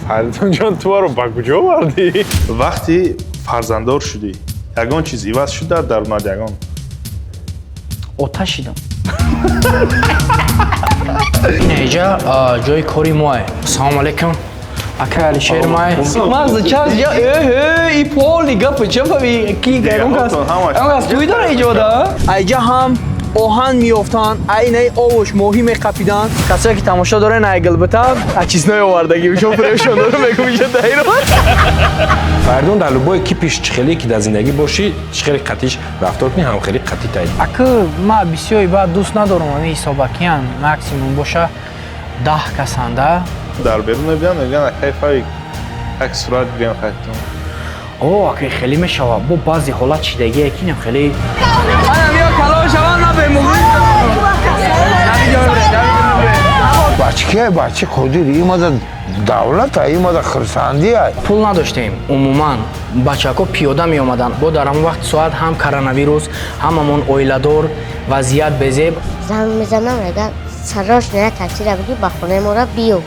Фаридунҷон, ту маро ба куҷо овардӣ? Вақти фарзанддор шудӣ, ягон чиз иваз шуд дар дарунат, ягон? Оташ шидам. Инаиҷа ҷои кори моае. Салому алейкум. Акай Алишер май. Мағзи час ҷа э и поли гапа чапави ки ягон кас. Ягон кас туй дора иҷода? Айҷа ҳам оҳан меёфтанд, айнаи овош моҳӣ меқапиданд. Касое ки тамошо дорен, ай гилбита ачизное овардаги шо фрешон дору мегум иҷа дайро. Фаридун, дар любой кипиш чӣ хеле ки дар зиндагӣ бошӣ, чӣ хеле қатиш рафтор кунӣ, ҳам хеле қатӣ таи. Акы ма бисёри баъд дӯст надорам ами ҳисобакиян, максимум боша 10 касанда. Дар берун мебинанд, мегӯянд, акай Фавик, як сурат гирем хайтон. О, акай, хеле мешава. Бо баъзе ҳолат шидагие ки инам хеле. Анам ё калон шавам на бемуғли. Бача бача қодир имада давлата имада хурсандия. Пул надоштем умуман, бачаҳако пиёда меомаданд. Бо дар ҳамон вақт соат ҳам коронавирус, ҳамамон оиладор, вазъият безеб. Занг мезанам, мега сарош на таксира бигӣ ба хонаи мора биё.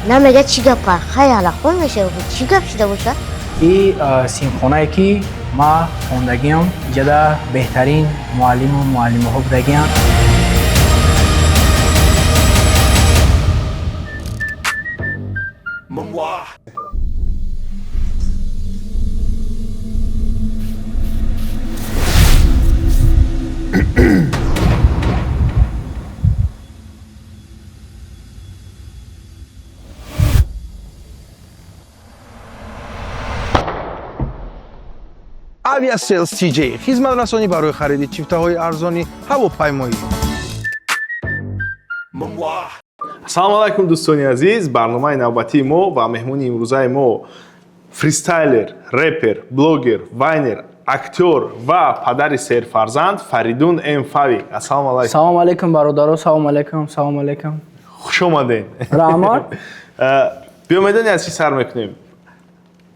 На мега чӣ гапа, хай алахон мешава, чӣ гап шида боша? И синфхонае ки ма хондагиам, иҷада беҳтарин муаллиму муаллимаҳо будагиам. Aviasales TJ хизматрасонӣ барои хариди чифтаҳои арзони ҳавопаймоӣ. Ассалому алайкум, дӯстони азиз. Барномаи навбатии мо ва меҳмони имрӯзаи мо фристайлер, репер, блогер, вайнер, актёр ва падари серфарзанд Фаридун М Фавик. Ассалому алайкум. Салому алейкум, бародаро, салому алейкум, салому алейкум. Хуш омадед. Раҳмат. Биё, медонӣ аз чӣ сар мекунем?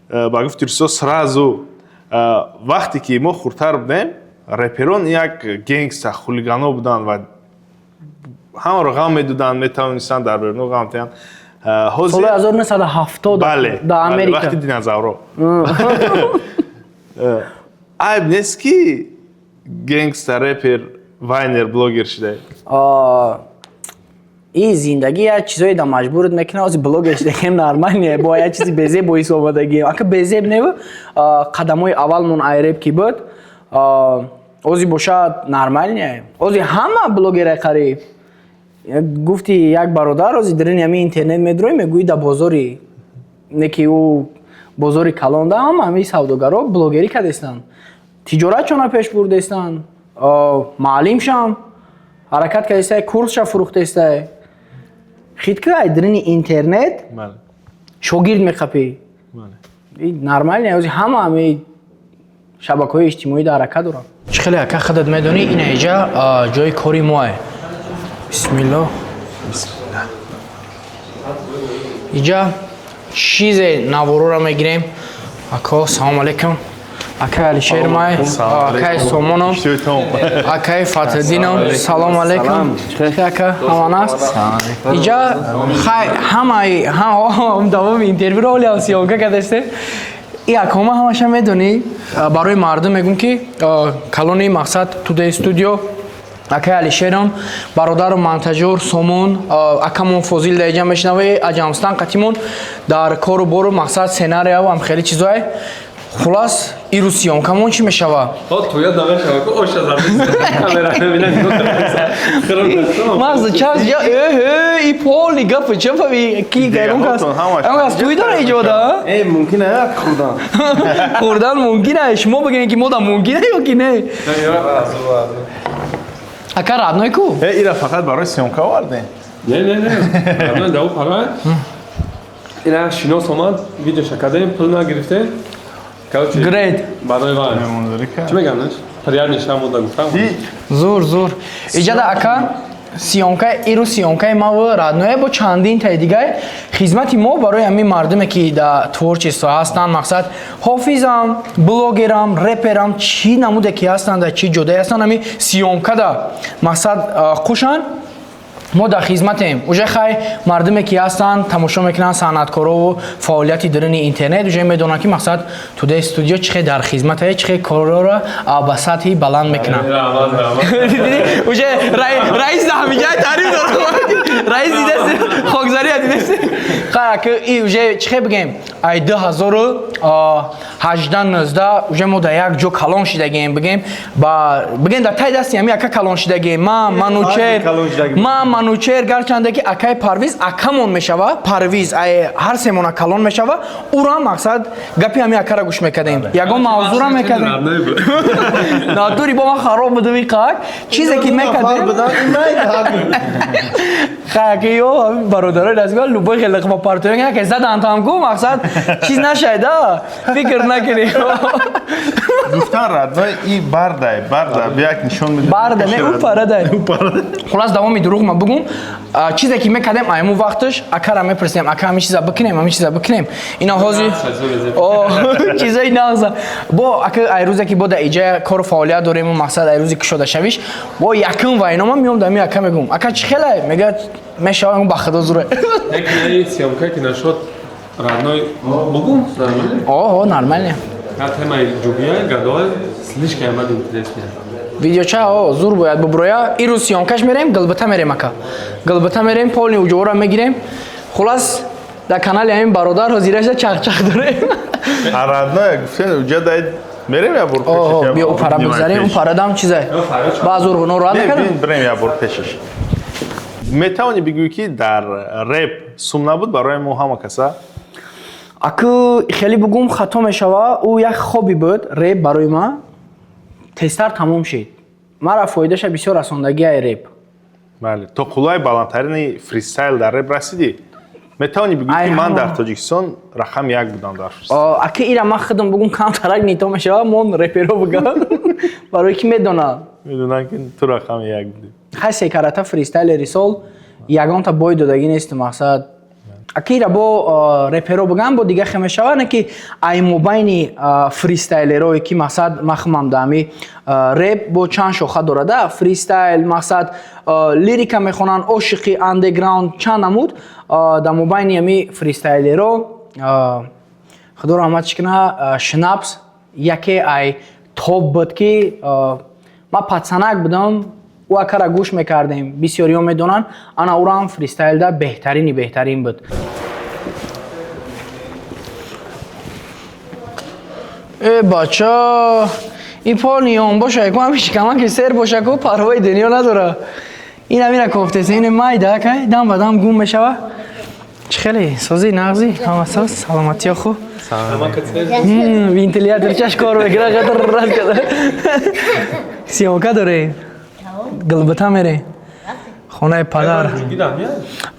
Ба гуфти русо сразу, вақте ки мо хурдтар будем, реперон як генгста, хулигано буданд ва ҳамаро ғам медоданд, метавонистанд дар беруно ғам диҳанд. Соли 1970 бале, дар Америка. Вақти динозавро. Айб нест ки генгста, репер, вайнер, блогер шудаед? И зиндагӣ як чизое да маҷбурат мекунад. Ози блогер шудагием нормальне, бо як чизи безеб боис омадагием. Ака, безеб не, қадамҳои аввалмон айреб ки буд, ози бошад нормальне. Ози ҳама блогере қариб. Гуфти як бародар, ози дарини ҳами интернет медрои, мегӯӣ да бозори не ки ӯ бозори калон да ҳама ҳами савдогаро блогерӣ кардестанд, тиҷоратшона пеш бурдестанд, маълимшам ҳаракат кардестай, курсша фурӯхтестай. Хит ки ай дарини интернет шогирд меқапӣ. Нормальне, ози ҳама ҳами шабакаҳои иҷтимоӣ да ҳаракат доранд. Чӣ хеле, ака, худат медонӣ, инаиҷа ҷои кори моае. Бисмиллоҳ. Иҷа чизе навороро мегирем. Ако, салому алейкум. Акай Алишер май, акай Сомоном, акай Фатҳиддином, салому алейкум. Ака, ҳамон аст. Иҷа хай ҳамаи давоми интервюро оли ҳам съёмка кардастем. И акома ҳамаша медонӣ, барои мардум мегӯм ки калони мақсад Today Studio акай Алишером, бародару монтажёр Сомон, акамон Фозил дар иҷа мешинаве, аҷамстан қатимон дар кору бору мақсад сценарияву ҳам хеле чизое. Хулас, ирӯз съёмкамон чӣ мешава? Мағзи час ҷа э и поли гапа чапави ки ягон кас. Ягон кас туй дора иҷода? Э, мумкин ая хурдан. Хурдан мумкин ая. Шумо бигӯед ки мода мумкин ё ки не? Ака, родной ку? Э, ира фақат барои съёмка овардем? Не, не, не. Родной да пара. Ира шинос омад, видеоша кардем, пул нагирифтем. Короче, Грейд. Барои вай. Чӣ мегам, наш? Приятный шам буда гуфтам. Зур, зур. Иҷада ака, съёмка, ирӯз съёмкаи маву родное бо чандин таи дигар хизмати мо барои ҳамин мардуме ки дар творчество ҳастанд, мақсад ҳофизам, блогерам, реперам, чӣ намуде ки ҳастанд, дар чӣ ҷодае ҳастанд, ҳамин съёмкада мақсад қушанд. Мо дар хизматем. Уже хай, мардуме ки ҳастанд, тамошо мекунанд, санъаткорову фаъолияти даруни интернет уже медонанд, ки мақсад Today Studio чӣ хел дар хизматае, чӣ хел корро ба сатҳи баланд мекунанд. Уже раис да ҳамиҷай таъриф дорад. Раис дидаси, хокзария дидаси. Хай, ки и уже чӣ хел бигем, ай 2018, 19 уже мо дар як ҷо калон шидагем, бигем, ба бигем, дар тай дасти ҳами ака калон шидагем. Ма Манучер, ма Манучер, гарчанде ки акаи Парвиз акамон мешава, Парвиз ай ҳар семона калон мешава, ура мақсад гапи ҳами акара гӯш мекардем, ягон мавзура мекардем. Натури бо ман хароб будам, и қак чизе ки мекардем. Хай, ки ё бародарои дастгоҳ любой хеле ма партоя ки задан там, ку мақсад чиз нашайда, фикр накунӣ. Гуфтан, родной, и бардай, барда бияк нишон медиҳад. Барда не, ӯ парадай. Хулас, давоми дурӯғ ма бугум, чизе ки мекардем, айму вақташ акара мепурсидем: ака, ҳами чиза бикунем, ҳами чиза бикунем. Ина ҳозир чизои нағза бо ака, ай рӯзе ки бо дар иҷа кору фаъолият дорему, мақсад ай рӯзи кушода шавиш бо якум вайнома меом дами ака, мегум: ака, чӣ хеле мега мешава, ба худо зуре. Съёмка ки нашуд, родной, бугум нормально? О, нормально. Темаи ҷугия гадои слишком омад, интересно. Видеоча о зур бояд буброя. Ирӯз съёмкаш мерем, Гилбита мерем, ака, Гилбита мерем, полный уҷора мегирем. Хулас, дар канали ҳамин бародар ҳозираша чахчах дорем. Родной, гуфтен, уҷа дай мерем я бор пешаш. Биё, упара бигзарем, упарадам чизай баъзур нороҳат накардам. Бирем я бор пешаш. Метавонӣ бигӯӣ, ки дар реп сум набуд барои мо ҳама каса? Аку хеле бугум, хато мешава. Ӯ як хобби буд, реп барои ман тезтар тамом шид. Мара фоидаша бисёр расондагиай реп. Бале, то қуллаи баландтарини фристайл дар реп расидӣ. Метавонӣ бигӯӣ, ки ман дар Тоҷикистон рақами як будам дар фристайл? Аки, ира ман худам бугум, камтарак нито мешава, мон реперо бугам, барои ки медонам. Медонам, ки ту рақами як будӣ. Хай, секарата фристайлери сол ягонта бой додагӣ несту. Мақсад, акира бо реперо бугам, бо дига хе мешава, не ки ай мобайни фристайлерое ки мақсад махмам дами реп бо чанд шоха дорада, фристайл, мақсад лирика мехонанд, ошиқи, андеграунд, чанд намуд, дар мобайни ами фристайлеро, худо раҳматш кина, Шнапс яке ай топ буд, ки ман пацанак будам, ӯ акара гӯш мекардем, бисёриҳо медонанд, ана ӯрам фристайлда беҳтарини беҳтарин буд. Э бача, ин полный он боша, ку ҳами шикамаки сер боша, ку парвои дунё надора. Ин ҳамина кофтеса, ин майда кай дам ба дам гум мешава. Чӣ хеле созӣ, нағзӣ, ҳама соз, саломатиё хуб. Вентиляторчаш кор мекунад, рад када. Съёмка дорем. Гилбита мерем. Хонаи падар.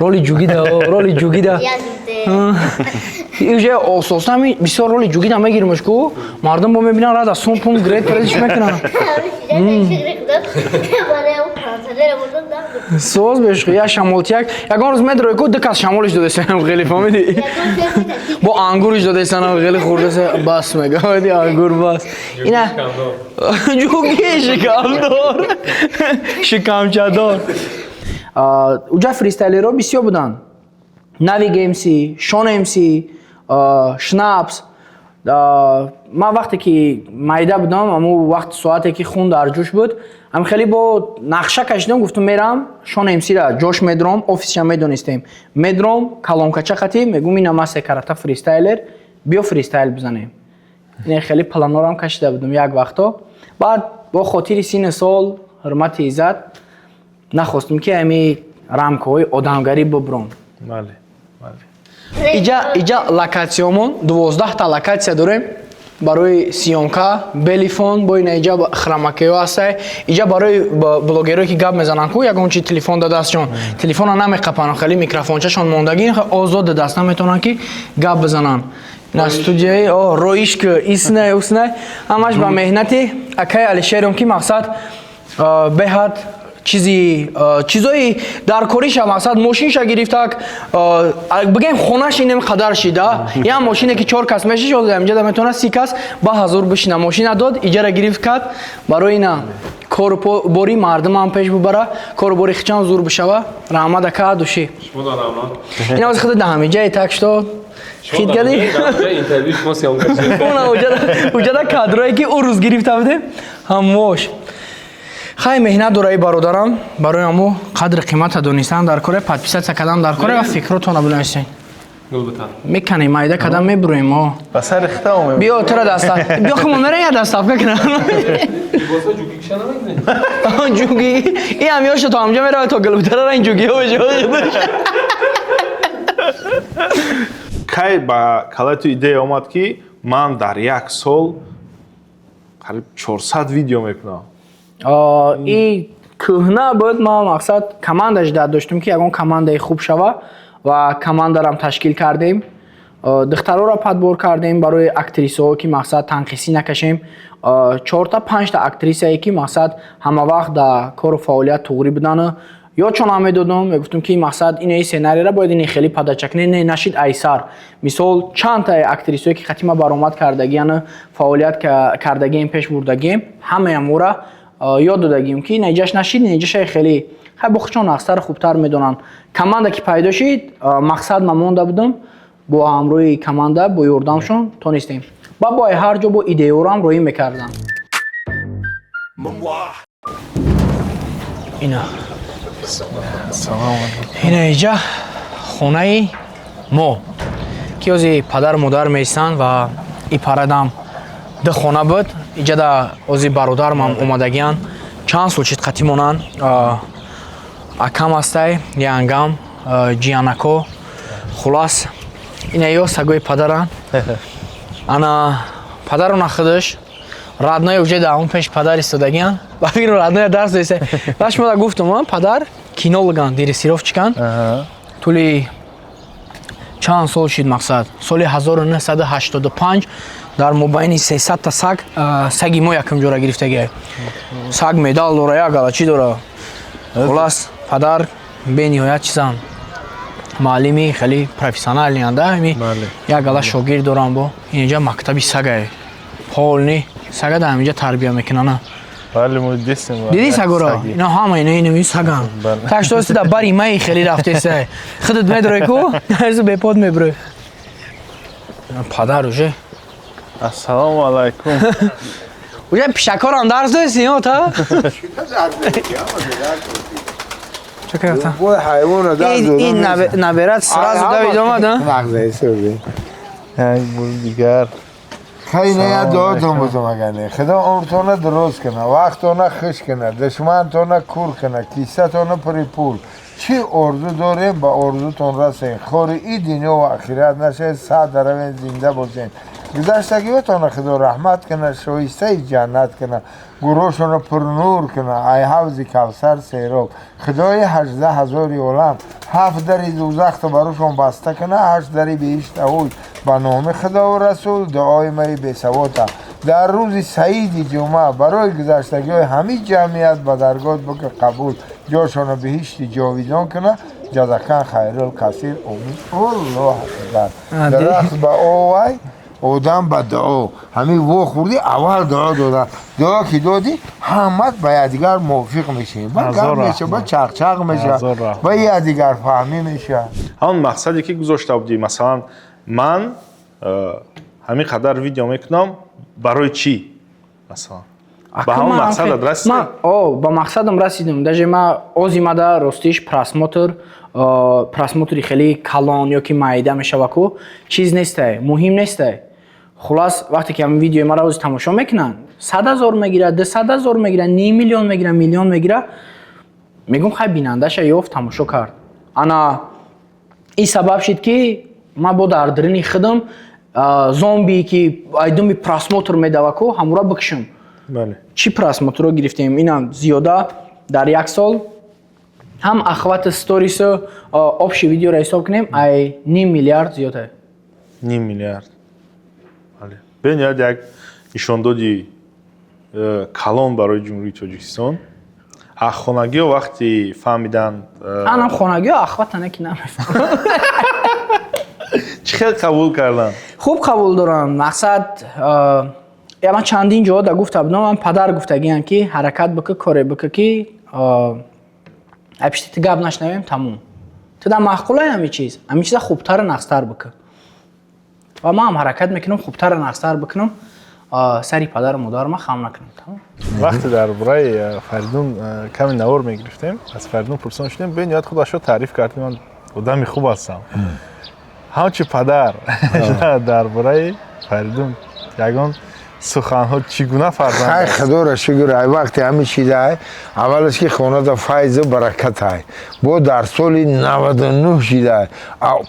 Роли ҷугида, роли ҷугида. Уже ососан бисёр роли ҷугида мегиримш, ку мардум бо мебинанд, рада сум пум грет предиш мекунанд. Соз беш, я шамолтияк. Ягон рӯз медрои, ку ду кас шамолиш додесанам, хеле фаҳмидӣ? Бо ангуриш додесанам, хеле хурдаса, бас мега, ангур бас. Ина ҷуги шикамдор. Шикамчадор. Уҷа фристайлерҳо бисёр буданд. Навиг МС, Шон МС, Шнапс. Ман вақте ки майда будам, ҳамун вақт соате ки хун дар ҷӯш буд, ҳам хеле бо нақша кашидам, гуфтам, мерам Шон МСра ҷош медром, офисша медонистем. Медром, калонкача қатӣ, мегум: ина ман секарата фристайлер, биё фристайл бизанем. Ин хеле планорам кашида будам як вақто. Баъд бо хотири синну сол, ҳурмати иззат, нахостем, ки ҳами рамкаҳои одамгарӣ бубром. Бале, бале. Иҷа локатсиёмон 12-та локатсия дорем барои съёмка, белифон, бо ина иҷа хромакеё ҳастай. Иҷа барои блогерое, ки гап мезананд, ку ягон чи телефон да дастшон, телефона намеқапанд, хеле микрофончашон мондагӣ, озод да даст наметавонанд, ки гап бизананд. На студияи о роиш ки иснай уснай, ҳамаш ба меҳнати акаи Алишером, ки мақсад беҳад. Чизи чизои дар кориша, мақсад, мошинша гирифтак, бигем, хонаш инем қадар шида. Я мошине ки чор кас мешиш, ҳозир ҳаминҷа метавона 30 кас ба ҳазор бишина. Мошина дод, иҷара гирифт, кард барои ина кору бори мардумам пеш бубара, кору бори хичам зур бишава. Раҳмат, ака, души. Ина ози худ да ҳамиҷае, так что хит кардӣ. Интервью шумо съёмка. Уна уҷада кадрое ки ӯ рӯз гирифта будем, ҳамош. Хай, меҳнат дораи, бародарам, барои ҳамо қадри қимата донистан дар коре, подписаться кардан дар коре ва фикротона бинависен. Меканем, майда кадам мебуроем о. Ба сари хита омем. Биё, тура даста биё, химо мерем, я доставка кунам. Ҷуги и ҳам ёша то ҳамҷа мерава, то гулбутарара ин ҷугиҳо бешава. Кай ба калаи ту идея омад, ки ман дар як сол қариб 400 видео мекунам? И кӯҳна буд. Ман, мақсад, команда ждать доштум, ки ягон командаи хуб шава, ва командарам ташкил кардем. Духтароро подбор кардем барои актрисаҳо, ки, мақсад, танқисӣ накашем. Чорта панҷта актрисае, ки, мақсад, ҳама вақт дар кору фаъолият туғрӣ будану ё чон ҳам медодум, мегуфтум, ки, мақсад, инаи сценарийра бояд ини хеле подача кунед, не нашид айсар. Мисол, чандта актрисое, ки қатима баромад кардагияну фаъолият кардагием, пеш бурдагием, ҳамаямура ёд додагием, ки наиҷаш нашид, наиҷаша хеле хай бо худшон нақстар хубтар медонанд. Команда ки пайдо шид, мақсад ма монда будам, бо ҳамроҳи команда, бо ёрдамшон тонистем. Ба бо ҳар ҷо бо идеёрам роҳӣ мекардам. Ина иҷа хонаи мо, ки ози падару модар меистанд, ва и парадам ду хона буд. Иҷада ози бародармам омадагиянд, чанд сол чид қатӣ монанд. Акам ҳастай, янгам, ҷиянако. Хулас, ина ё сагои падаранд. Ана падарона худаш родной уже да он пеш падар истодагиянд. Ба фикру родной дарс деса. Ба шумо гуфтум, падар кинологан, дрессировщикан. Тӯли чанд сол шид, мақсад, соли 1985 дар мобайни 300 та саг саги мо якум ҷора гирифтагия. Саг медал дора, як галачӣ дора. Хулас, падар бениҳоят чизанд, муаллими хеле профессиональныянд, ами як гала шогирд дорам. Бо инҷа мактаби сагае, полный сага дар ҳаминҷа тарбия мекунана. Бале, мо дидем. Диди сагоро? Ина ҳама ина инами саган. Так что дар бари маи хеле рафтеса. Худат медрои ку, азу бепод меброи. Падар уже. Ассалому алайкум. Уже пишакорам дарс додеси, ё та? Ин наберат сразу давид омад, а? Як бор дигар. خیلی نه دعاتون بودم اگه خدا عمرتون درست کنه، وقتتون خوش کنه، دشمنتون کور کنه، کیسه‌تون پر پول. چی ارزو داریم با ارزوتون رسین. خور ای دنیا و آخرت نشه، صد در زنده باشین. گذشتگیتون خدا رحمت کنه، شایسته جنت کنه، گروهشون پر نور کنه، ای حوض کوثر سیراب. خدای 18,000 عالم هفت دری دوزخ براشون بسته کنه، 8 دری بهشت اوی. به نام خدا و رسول دعای مای بی‌سواد در روز سعید جمعه برای گذشتگی های همه جمعیت به درگاه بکه قبول، جاشون بهشت جاویدان کنه. جزاکن خیرالکثیر. امین. الله اکبر. درخت به اوای، آدم به دعا. همین و خوردی اول دعا دادن، دعا که دادی همت با یکدیگر موافق میشیم، با گپ میشه، با چق چق میشه، با یکدیگر فهمی میشه. ҳамон мақсаде ки гузошта будӣ, масалан, ман ҳамин қадар видео мекунам барои чӣ, масалан, ба ҳамон мақсадат расидӣ? О, ба мақсадам расидам. Даже ма озимада ростиш просмотри хеле калон ё ки майда мешава ку, чиз нестай, муҳим нестай. Хулас, вақте ки ҳамин видеои маро ози тамошо мекунанд, 100 000 мегирад, 200 000 мегирад, ним миллион мегирад, миллион мегирад, мегӯм, хай, бинандаша ёфт, тамошо кард. Ана ин сабаб шид, ки ман бо дар дарини худам зомби, ки айдуми просмотр медава ку, ҳамура бикушам. Чӣ просмотрро гирифтем, инам зиёда дар як сол, ҳам охвати сторису общий видеоро ҳисоб кунем, ай ним миллиард зиёда. Ним миллиард, бале, бениҳоят як нишондоди калон барои Ҷумҳурии Тоҷикистон. Хонагиҳо вақти фаҳмиданд? Анам хонагиҳо ахватане ки намефаҳманд. Чӣ хел қабул карданд? Хуб қабул доранд. Мақсад, я ман чандин ҷоҳо да гуфта будам, ман падар гуфтагиам, ки ҳаракат бикӣ, коре бикӣ, ки ай пишти ту гап нашнавем, тамом. Ту да маъқулай ҳамин чиз, ҳамин чиза хубтару нағзтар бикӣ. Ва ман ҳам ҳаракат мекунам хубтару нағзтар бикунам, сари падару модарма хам накунам, тамом. Вақте дар бораи Фаридун каме навор мегирифтем, аз Фаридун пурсон шудем, бениҳоят худашро таъриф кард, ман одами хуб ҳастам. Ҳамчун падар дар бораи Фаридун ягон суханҳо, чӣ гуна фарзанд? Хай, худоро шукр, ай вақте ҳамин чизай, аввалаш ки хонада файзу баракатай. Бо дар соли 99 шидай.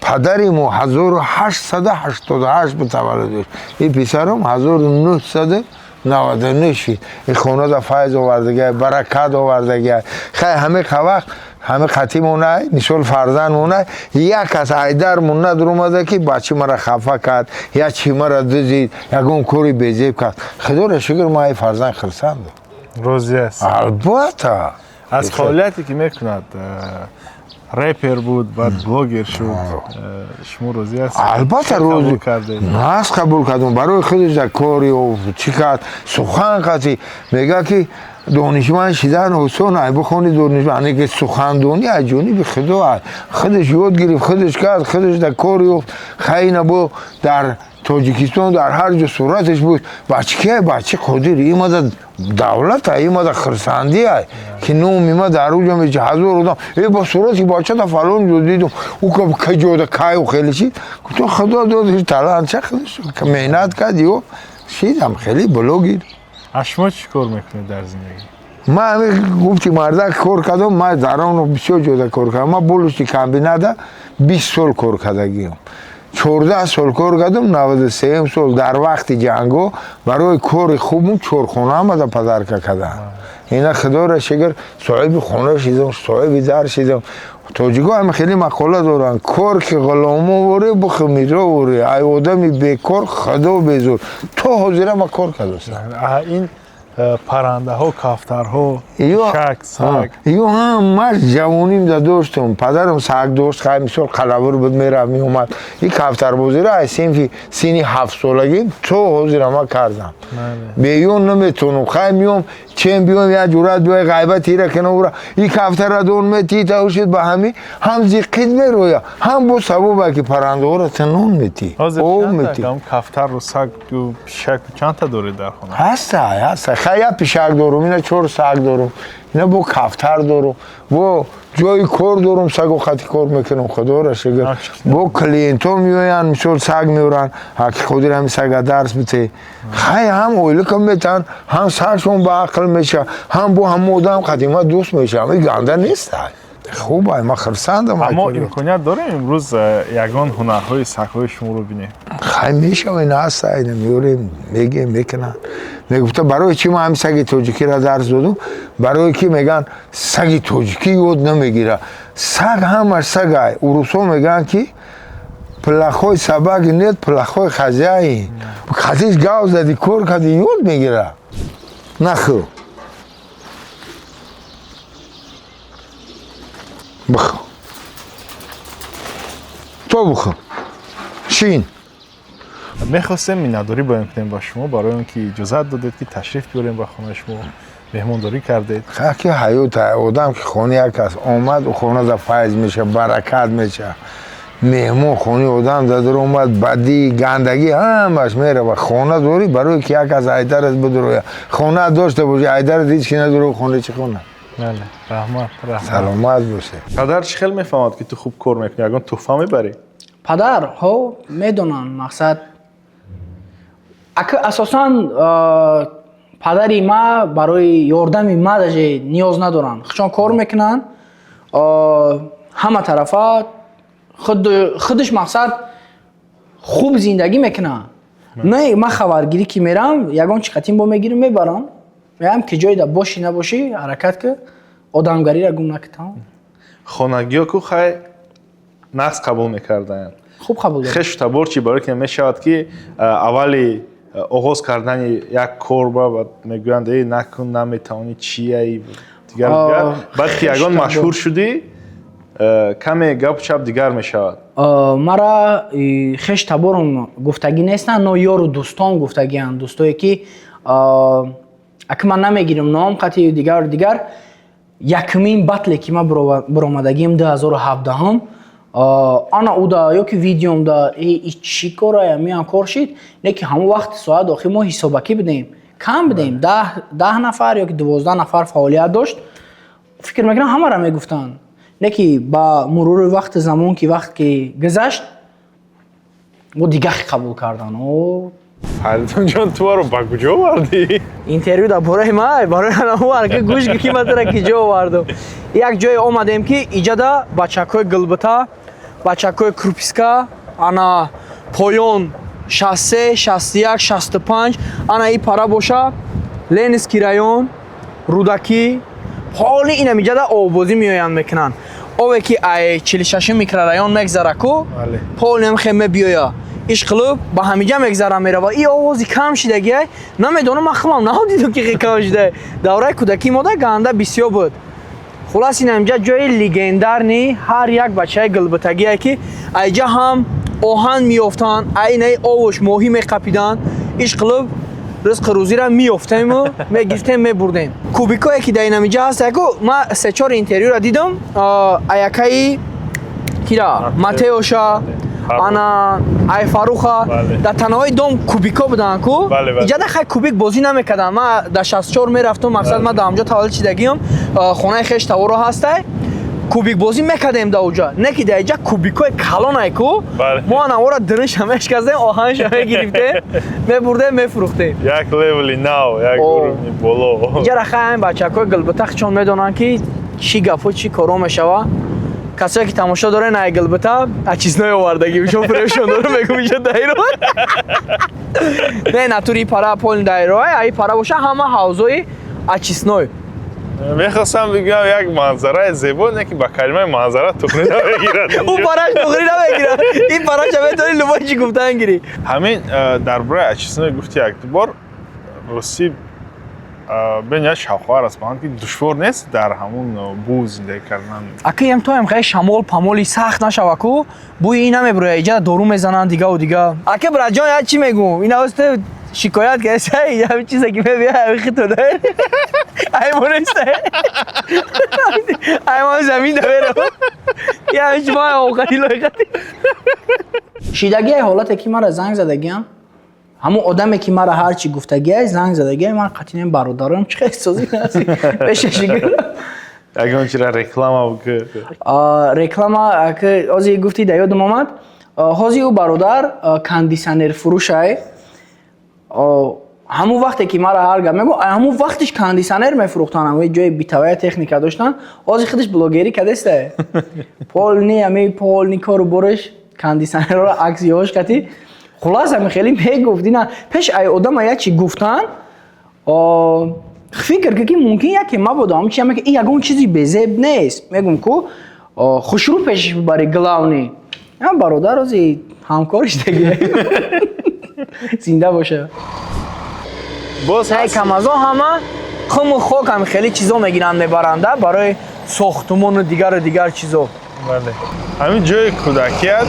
Падари мо 1888 таваллуд дошт. Ин писарам 1999 шид. Ин хонада файз овардагай, баракат овардагай. Хай, ҳамин вақт ҳамин қатӣ монай, мисол фарзанд монай, як кас айдар мон надуромада, ки бачи мара хафа кард, я чи мара дузид, ягон кори безеб кард. Худоро шукр, ман ай фарзанд хурсандам. Розӣ аст? Албатта. Аз фаъолияте ки мекунад, репер буд, баъд блогер шуд, шумо розӣ ҳастед? Албатта, розӣ. Нас қабул кардам. Барои худаш дар кори чӣ кард, сухан қатӣ мега, ки донишманд шидан осон ай, бихони донишманд, ки сухандонӣ аз ҷониби худо ай. Худаш ёд гирифт, худаш кард, худаш дар кор ёфт. Хайна бо дар Тоҷикистон дар ҳар ҷо сураташ буд. Бачи ки, бачи Қодир имада давлат ай, имада хурсандӣ ай, ки номи ма дар уҷо мечи, ҳазор одам э бо сурати бачата фалон ҷо дидум, ӯ каҷода каю хеле шид. Гуфтам, худо додиш талант, ча худаш меҳнат кард, ё шидам хеле блогер. Аз шумо чӣ кор мекунед дар зиндагӣ? Ман ҳамин гуфти мардак кор кардам, ман дар он бисёр ҷода кор кардам. Ман булочный комбината 20 сол кор кардагиам. 14 сол кор кардам, 93-м сол дар вақти ҷанго барои кори хубм чорхона омада подарка кардам. Ина худоро шукр, соҳиби хона шидам, соҳиби дар шидам. Тоҷико ҳам хеле мақола доранд: кор ки ғуломо воре, бухи мирзо воре, ай одами бекор худо безор. То ҳозира ман кор кардастам. Ин паррандаҳо, кафтарҳо, пишак, саг? Ё ҳамаш ҷавоним да доштам. Падарам саг дошт, хай, мисол қалавур буд, мерафт, меомад. И кафтарбозиро аз синфи синни 7-солагӣ то ҳозира ман кардам. Беён наметонам. Хай, меом, чем биём, як ҷурат биёй, ғайбат ира кина ура, и кафтара дон мети, тавшид ба ҳами ҳам зиққит мероя, ҳам бо сабаба ки паррандаҳоро та нон метӣ, об метӣ. Кафтару сагу пишак чандта доред дар хона? Ҳаста, ҳаста. Хай, як пишак дорум, ина чор саг дорум, ина бо кафтар дорум, бо ҷои кор дорум, сагу хати кор мекунам, худоро шукр. Бо клиентҳо меоянд, мисол саг меоранд, ҳаки қодир ҳами сага дарс бите. Хай, ҳам ойликам метаҳанд, ҳам сагшон ба ақл меша, ҳам бо ҳама одам қадима дӯст мешавам. И ганда нест, хуб ай, ман хурсандам. Аммо имконият дорем имрӯз ягон ҳунарҳои сагҳои шуморо бинем? Хай, мешава, ина ҳаста, ина меорем, мегем, мекунанд. Мегуфта, барои чӣ ман ҳами саги тоҷикиро дарс додум? Барое ки мегӯянд, саги тоҷикӣ ёд намегира. Саг ҳамаш сагай. Урусҳо мегӯянд, ки плохой собаки нет плохой хозяин. Хатиш гав зади, кор кади, ёд мегира. Нахӯ, бихӯ, то бихӯ, шин. Мехостем миннатдорӣ баён кунем ба шумо барои он ки иҷозат додед, ки ташриф биёрем ба хонаи шумо, меҳмондорӣ кардед. Ки ҳаёт, одам ки хонаи як кас омад, хонада файз меша, баракат меша. Меҳмон хонаи одам дадар омад, бадӣ, гандагӣ ҳамаш мерава. Хона дорӣ, барое ки як кас айдарат бидуроя. Хона дошта бошӣ, айдарат ҳеч ки надуро, хона чӣ хона? Бале, раҳмат, раҳмат. Саломат бошед. Падар чӣ хел мефаҳмад, ки ту хуб кор мекунӣ? Ягон тӯҳфа мебарӣ? Падар ҳо медонанд. Мақсад, ака, асосан падари ма барои ёрдами ма даже ниёз надоранд. Худшон кор мекунанд ҳама тарафа, худаш мақсад хуб зиндагӣ мекунад. Не, ман хабаргирӣ ки мерам, ягон чи қатин бо мегирам, мебарам, мегӯям, ки ҷойда бошӣ, набошӣ, ҳаракат ки одамгариро гум накӣ, тамом. Хонагиё ку хай нағз қабул мекарданд? Хуб қабул дорам. Хешу табор чӣ? Барои ки мешавад, ки аввали оғоз кардани як кор ба мегӯянд: э, накун, наметавонӣ, чияи. Дигар дигар. Баъд ки ягон машҳур шудӣ, каме гапу чап дигар мешавад. Мара хеш таборум гуфтагӣ нестанд, но ёру дӯстон гуфтагианд, дӯстое ки ака ман намегирам ном қати дигару дигар. Якумин батле ки ман биромадагиам 2017-ум, ана уда ё ки видеомда и чӣ корая меан кор шид, не ки ҳамон вақти соат охир мо ҳисобакӣ будем, кам будем, 10 нафар ё ки 12 нафар фаъолият дошт. Фикр мекунам, ҳамаро мегуфтанд, не ки ба мурури вақти замон ки вақт ки гузашт, мо дигар қабул кардан. Фаридунҷон, ту маро ба куҷо овардӣ? Интервю дар бораи ма, барои анавар ки гӯш ки ма тура ки ҷо овардам. Як ҷое омадем, ки иҷада бачакҳои Гулбита, бачакҳои Круписка, ана поён 63, 61, 65, ана и пара боша Ленинский район, Рӯдакӣ, ҳоли инам иҷада оббозӣ меоянд, мекунанд. Ове ки ай 46 микрорайон мегзара ку, полнем хе мебиёя, ишқилиб ба ҳамиҷа мегзара, мерава. И овози кам шидагиай, намедонам, ман худам надидам, ки хе кам шида. Давраи кӯдакии мода ганда бисёр буд. Хулас, ин ҳамиҷа ҷои легендарный ҳар як бачаи гулбитагие, ки айҷа ҳам оҳан меёфтанд, айнаи овош моҳӣ меқапиданд. Ишқилиб ризқи рӯзиро меёфтему мегирифтем, мебурдем. Кубикое ки дар инамиҷа ҳаст, яку ман се-чор интервюро дидам, аякаи кира, Матеоша, ана ай Фаруха, дар танаҳои дом кубико буданд ку. Иҷада хай кубик бозӣ намекардам. Ман дар 64 мерафтам, мақсад, ман дар ҳамҷо таваллуд шидагиам, хонаи хеш таворо ҳастай, кубик бозӣ мекардем дар оҷа. Не ки дар иҷа кубикои калонай ку, мо анавора диринша мешказдем, оҳанша мегирифтем, мебурдем, мефурӯхтем. Як левели нав, як уровни боло. Иҷара хай бачакҳои Гулбита чон медонанд, ки чӣ гапо, чӣ коро мешава. Касое ки тамошо дорен, ай Гулбита очистной овардагӣ, шо фурӯшон дорам, мегум, иҷа дайро не натури пара полный дайро, ай пара боша ҳама ҳавзои очистной. Мехостам бигӯям, як манзараи зебо, не ки ба калимаи манзара туғрӣ намегирад. Ӯ параш туғрӣ намегирад, ин параша метавонӣ любой чӣ гуфтан гирӣ. Ҳамин дар бораи очистной гуфти, як бор ростӣ бениҳоят шавқовар аст ба ки душвор нест дар ҳамун бӯ зиндагӣ кардан? Акаям тоям хеле шамол памоли сахт нашава ку, бӯи ин намебуроя. Иҷа дору мезананд, дигаву дига. Ака, братҷон, як чӣ мегӯм, ин авосте шикоят кардаса, ҳамин чизе ки мебия, ҳамин хитона аймонеста, аймон замин дамерам, ҳамин чи ма овқати лоиқати шидагиай. Ҳолате ки мара занг задагиам, ҳамон одаме ки мара ҳарчи гуфтагиай, занг задагиай, ман қатинем бародарам, чӣ эҳсоси бешашигирам. Ягон чира реклама. Реклама ҳозир гуфти, да ёдам омад. Ҳозир ӯ бародар кондитсионер фурӯшай. Ҳамун вақте ки мара ҳар гап мегӯ, ҳамун вақтиш кондитсионер мефурӯхтанд, ҳамои ҷои бытовая техника доштанд. Ҳозир худаш блогерӣ кардеста, полный ҳами полный кору бораш кондитсионерро акс ёш кати. Хулас, ҳами хеле мегуфт, ина пеш ай одама як чи гуфтан фикр ки мумкин яке мабодо ҳам чи ин ягон чизи безеб нест. Мегум ку, хушрӯ пешиш бибари, главный бародар ози ҳамкориш деги зинда боша. Боз Ай камазо ҳама қуму хок ҳам хеле чизо мегиранд, мебаранда барои сохтумону дигару дигар чизо. Бале, ҳамин ҷои кӯдакият.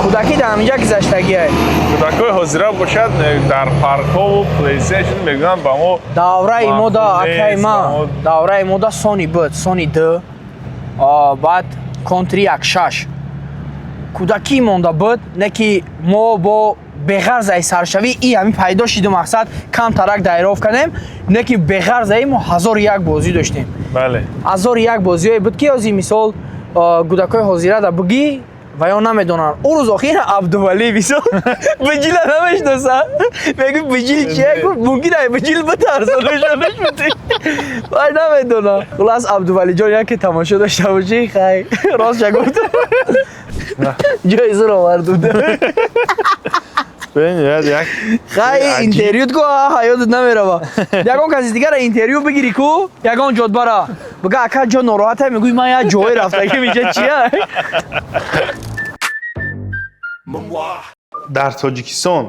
Кӯдакӣ дар ҳаминҷа гузаштагиай. Кӯдакҳои ҳозира бошад, дар паркҳову PlayStation мегӯянд, ба мо Давраи мода, маъқул акай нест, ма ба мо. Давраи мода Сони буд, Сони д, баъд Контри як шаш кӯдакӣ монда буд. Не ки мо бо беғарзаи саршавӣ и ҳамин пайдо шиду, мақсад, камтарак дайров кардем. Не ки беғарзаи мо ҳазору як бозӣ доштем. Ҳазору як бозиҳое буд, ки ҳозир мисол кӯдакҳои ҳозира да бугӣ ва ё намедонанд. Ӯ рӯз охир Абдувалӣ мисол биҷила намешноса, мегӯ биҷил чия? Гуфт, мумкин ай биҷил битарсонашонаш бути, вай намедонам. Хулас, Абдувалиҷон, яке тамошо дошта бошӣ, хай, ростша гуфтам, ҷои зур овардум. Бениҳоят як Хай. Аҷиб. Интервют ку, ҳаётат намерава. Ягон каси дигара интервю бигирӣ ку, ягон ҷод бара бига, ака ҷо нороҳата, мегӯй, ман як ҷое рафтагим, иҷа чия? Дар Тоҷикистон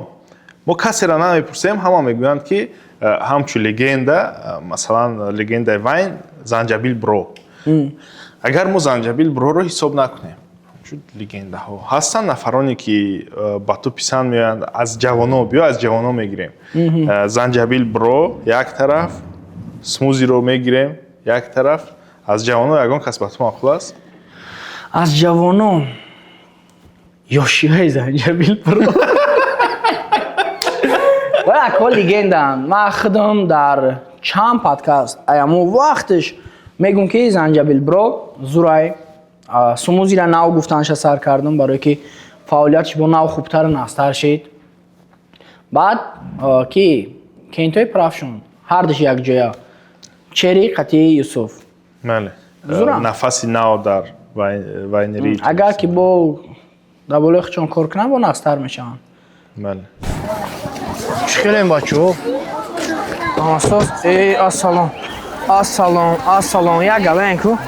мо касеро намепурсем, ҳама мегӯянд, ки Ҳамчун легенда, масалан, легендаи вайн Занҷабил Бро. Агар мо Занҷабил Броро ҳисоб накунем, ҳамчун легендаҳо ҳастанд нафароне, ки ба ту писанд меоянд аз ҷавоно. Биё, аз ҷавоно мегирем. Занҷабил Бро як тараф, Смузиро мегирем як тараф. Аз ҷавоно ягон кас ба ту маъқул аст? Аз ҷавоно ёшиҳои Занҷабил Бро ва ако легендаанд. Ман худам дар чанд подкаст аямо вақташ мегӯм, ки Занҷабил Бро зурай. Сумузира нав гуфтанша сар кардам, барое ки фаъолиятш бо нав хубтару настар шид. Баъд ки кентои прафшон ҳардуш якҷоя, Чери қатии Юсуф. Бале. Зурам. Нафаси нав дар вайнерии. Агар ки бо дар болои худшон кор кунанд, бо настар мешаванд. Бале. Чӣ хелем, бачаҳо? Асос, э, ассалом, ассалом, ассалом, як галаен ку.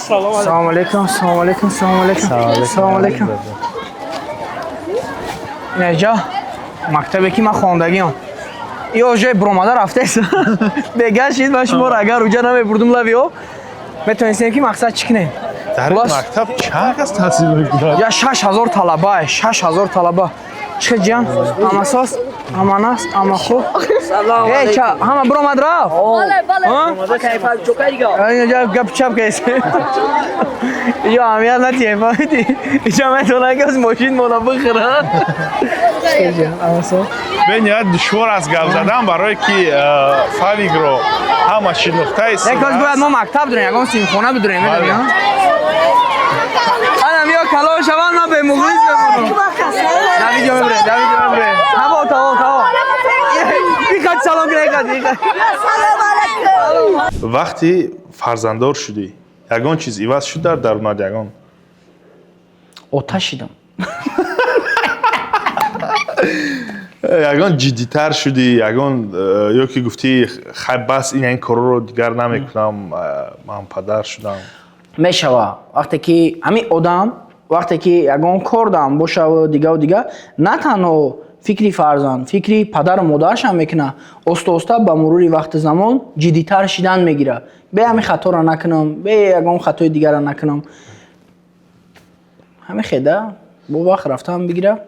Салом алейкум, салом алейкум, салом алейкум, салом алейкум. Инаҷа мактабе, ки ман хондагиам, ё ҷои биромада рафтест, бегашид. Ман шуморо агар уҷа намебурдум, лави об метавонистем, ки мақсад чӣ кунем? Дар ин мактаб чанд кас таҳсил мекунад? Я 6000 талаба, 6000 талаба. Чӣ ҷан, ҳамасоз, ҳама нас, ҳама хуб? Эй, ча ҳама биромад рафт. Инҷа гап чап кес, ё аҳамият натиҳем, фаҳмидӣ? Инҷа метавонад ки аз мошин мола бихӯрад. Бениҳоят душвор аст гап задан, барое ки Фавигро ҳама шинохтаи. Як боз бояд мо мактаб дорем, ягон синфхона бидорем, медонӣ? Анам ё калон шавам, ман бемуғлис бемонам. Да видео мебурем, да видео мебурем. Таво, таво, таво. Иқад салом кунед, иқад, иқад. Вақти фарзанддор шудӣ, ягон чиз иваз шуд дар дарунат, ягон? Оташ шидам. Ягон ҷиддитар шудӣ, ягон ё ки гуфтӣ, хай, бас, ин корро дигар намекунам, ман падар шудам? Мешава. Вақте ки ҳамин одам, вақте ки ягон кор дам бошаву дигаву дига, на танҳо фикри фарзанд, фикри падару модарашам мекунад. Оста оста, ба мурури вақту замон ҷиддитар шидан мегирад. Бе ҳамин хаторо накунам, бе ягон хатои дигарро накунам, ҳамин хеда бо вақт рафтан бигира.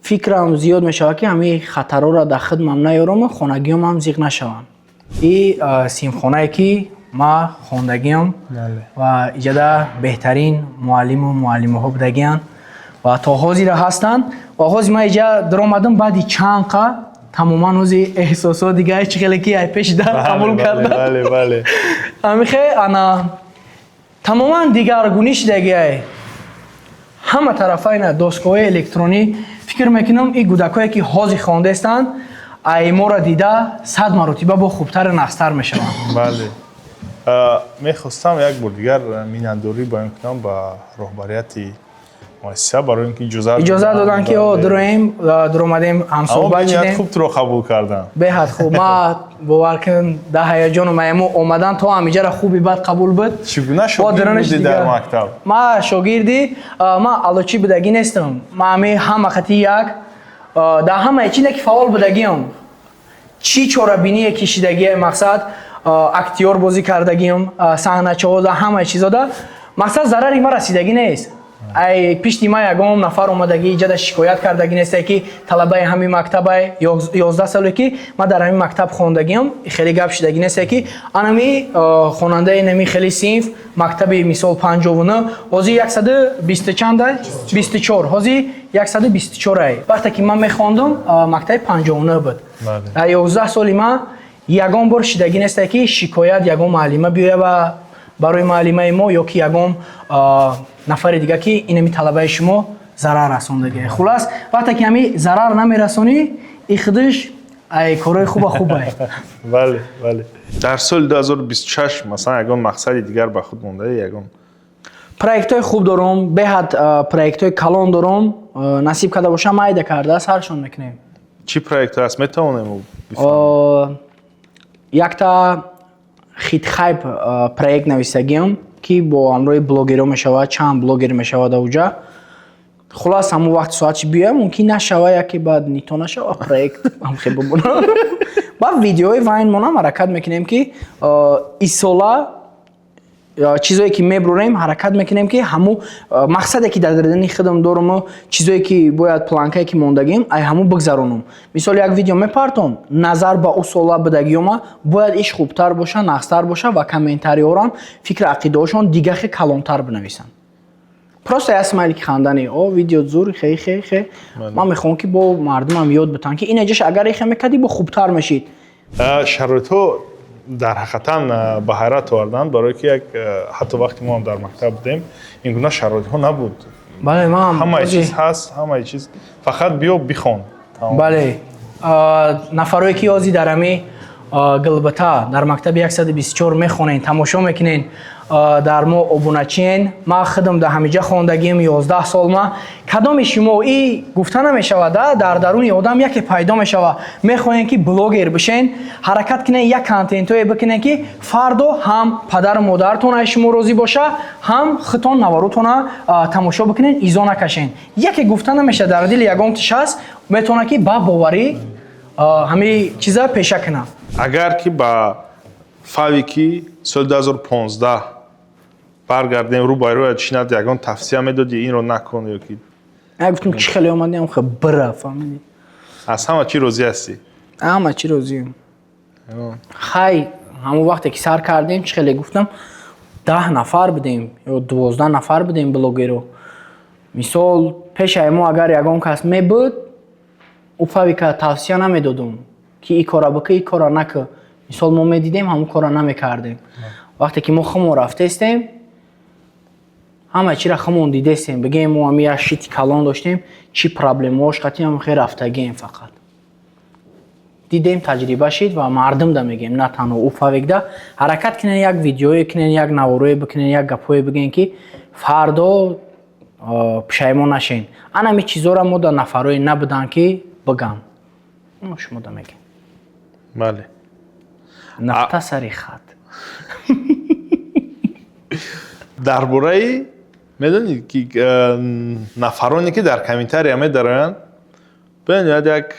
Фикрам зиёд мешавад, ки ҳамин хатарҳоро дар хидмам наёрому хонагиёмам зиқ нашаванд. И синфхонае, ки ман хондагиам ва иҷода беҳтарин муаллиму муаллимаҳо будагианд ва то ҳозира ҳастанд. Ва ҳозир ман иҷа даромадам баъди чанд қа, тамоман ҳози эҳсосот дига, чӣ хеле ки ай пеши дар қабул кардам. Бале, бале. Ҳамихе ана тамоман дигаргунӣ шидагиай ҳама тарафа. Ина доскаҳои электронӣ. Фикр мекунам, ин кӯдакое, ки ҳозир хондаистанд, ай моро дида 100 маротиба бо хубтару нағзтар мешаванд. Бале, мехостам як бор дигар миннатдорӣ баён кунам ба роҳбарияти муассиса, барои ин ки иҷозат иҷозат доданд, ки о дуроем, дуромадем, ҳамсӯҳбат шидем. Хуб туро қабул кардам. Беҳад хуб. Ма бовар кун, дар ҳаяҷону маяму омадан то ҳамиҷара хуби бад қабул буд. Чӣ гуна шогирд будӣ дар мактаб? Ма шогирди, ма алочӣ будагӣ нестам. Ма ҳами ҳама хати як дар ҳамаи чи не ки фаъол будагиам. Чӣ чорабиние кишидагие, мақсад, актёр бозӣ кардагиам, саҳначаҳо, дар ҳамаи чизода. Мақсад, зарари ма расидагӣ нест. Ай пишти ма ягон нафар омадагӣ иҷада шикоят кардагӣ несте, ки талабаи ҳамин мактабай. 11 соле, ки ман дар ҳамин мактаб хондагиам, хеле гап шидагӣ несте, ки анами хонандаи нами хеле синф мактаби, мисол, 59, ҳозир 120 чанда, 24, ҳозир 124 ай. Вақте ки ман мехондум, мактаби 59 буд. Дар 11 соли ман ягон бор шидагӣ несте, ки шикоят ягон муаллима биёя ва барои муаллимаи мо ё ки ягон нафари дига, ки инами талабаи шумо зарар расондагӣ. Хулас, вақте ки ҳами зарар намерасонӣ, и худаш ай корҳои хуба хубай. Бале, дар соли 2026, масалан, ягон мақсади дигар ба худ мондаи, ягон? Проектҳои хуб дорум, беҳад проектҳои калон дорум. Насиб карда бошам, майда карда саршон мекунем. Чӣ проектҳо аст, метавонем? Якта хитхайп проект нависагиам, ки бо ҳамроҳи блогерҳо мешавад, чанд блогер мешавад ауҷа. Хулас, ҳамон вақти соатши биёя, мумкин нашава, яке баъд нито нашава, проект ҳамхе бимонад. Ба видеои вайнмонам ҳаракат мекунем, ки исола чизое ки мебурем, ҳаракат мекунем, ки ҳаму мақсаде, ки дар дардани худам доруму чизое ки бояд, планкае ки мондагим, ай ҳаму бигзаронум. Мисол, як видео мепартом, назар ба ӯ сола будагиёма бояд иш хубтар боша, нағзтар боша ва комментариҳорам фикри ақидаҳошон дигахе калонтар бинависанд. Просто як смайлики хандани, о видео зур, хе хе хе. Ман мехоҳам, ки бо мардумам ёд битан, ки ин ҷош агар ихе мекардӣ, бо хубтар мешид. Шароитҳо дар ҳақиқатан ба ҳайрат оварданд, барое ки як ҳатто вақте мо ҳам дар мактаб будем, ин гуна шароитҳо набуд. Бале, ман Ҳамаи чиз ҳаст, ҳамаи чиз, фақат биё, бихон. Бале, нафарое ки ҳозир дар ҳами Гилбата дар мактаби 124 мехонен, тамошо мекунен, дар мо обуначиен. Ман худам дар ҳамиҷа хондагим 11 сол. Ма кадоми шумо и гуфта намешавад, дар даруни одам яке пайдо мешавад, мехоҳем, ки блогер бишен, ҳаракат кунен, як контентое бикунен, ки фардо ҳам падару модаратон аз шумо розӣ боша, ҳам худтон наворотона тамошо бикунен, изо накашен. Яке гуфта намешавад, дар дили ягон тиш ҳаст, метавонад, ки ба боварӣ ҳамин чиза пеша кунад. Агар ки ба Фавики соли 2015 баргардем, рӯ ба рӯят шинад, ягон тавсия медодӣ, инро накун ё ки? Гуфтам, чӣ хеле омадем, хе бира, фаҳмидӣ? Аз ҳама чӣ розӣ ҳастӣ? Ҳама чӣ розием. Хай, ҳамон вақте ки сар кардем, чӣ хеле гуфтам, 10 нафар будем ё 12 нафар будем блогеро. Мисол, пешаи мо агар ягон кас мебуд, ӯ Фавика тавсия намедодум, ки и кора бикӣ, и кора накӣ. Мисол, мо медидем, ҳамон кора намекардем. Вақте ки мо хумон рафтестем, ҳама чиро хумон дидестем. Бигем, мо ҳами як шити калон доштем, чӣ проблемаош қатиам хе рафтагием, фақат дидем, таҷриба шид. Ва мардум да мегем, на танҳо ӯ Фавикда, ҳаракат кунен, як видеое кунен, як наворое бикунен, як гапҳое бигӯен, ки фардо пушаймон нашен. Анами чизора мо да нафарое набуданд, ки бигам, шумо да мегем. Бале. Нақта сари хат. Дар бораи, медонӣ, ки нафароне, ки дар комментария медароянд, бениҳоят як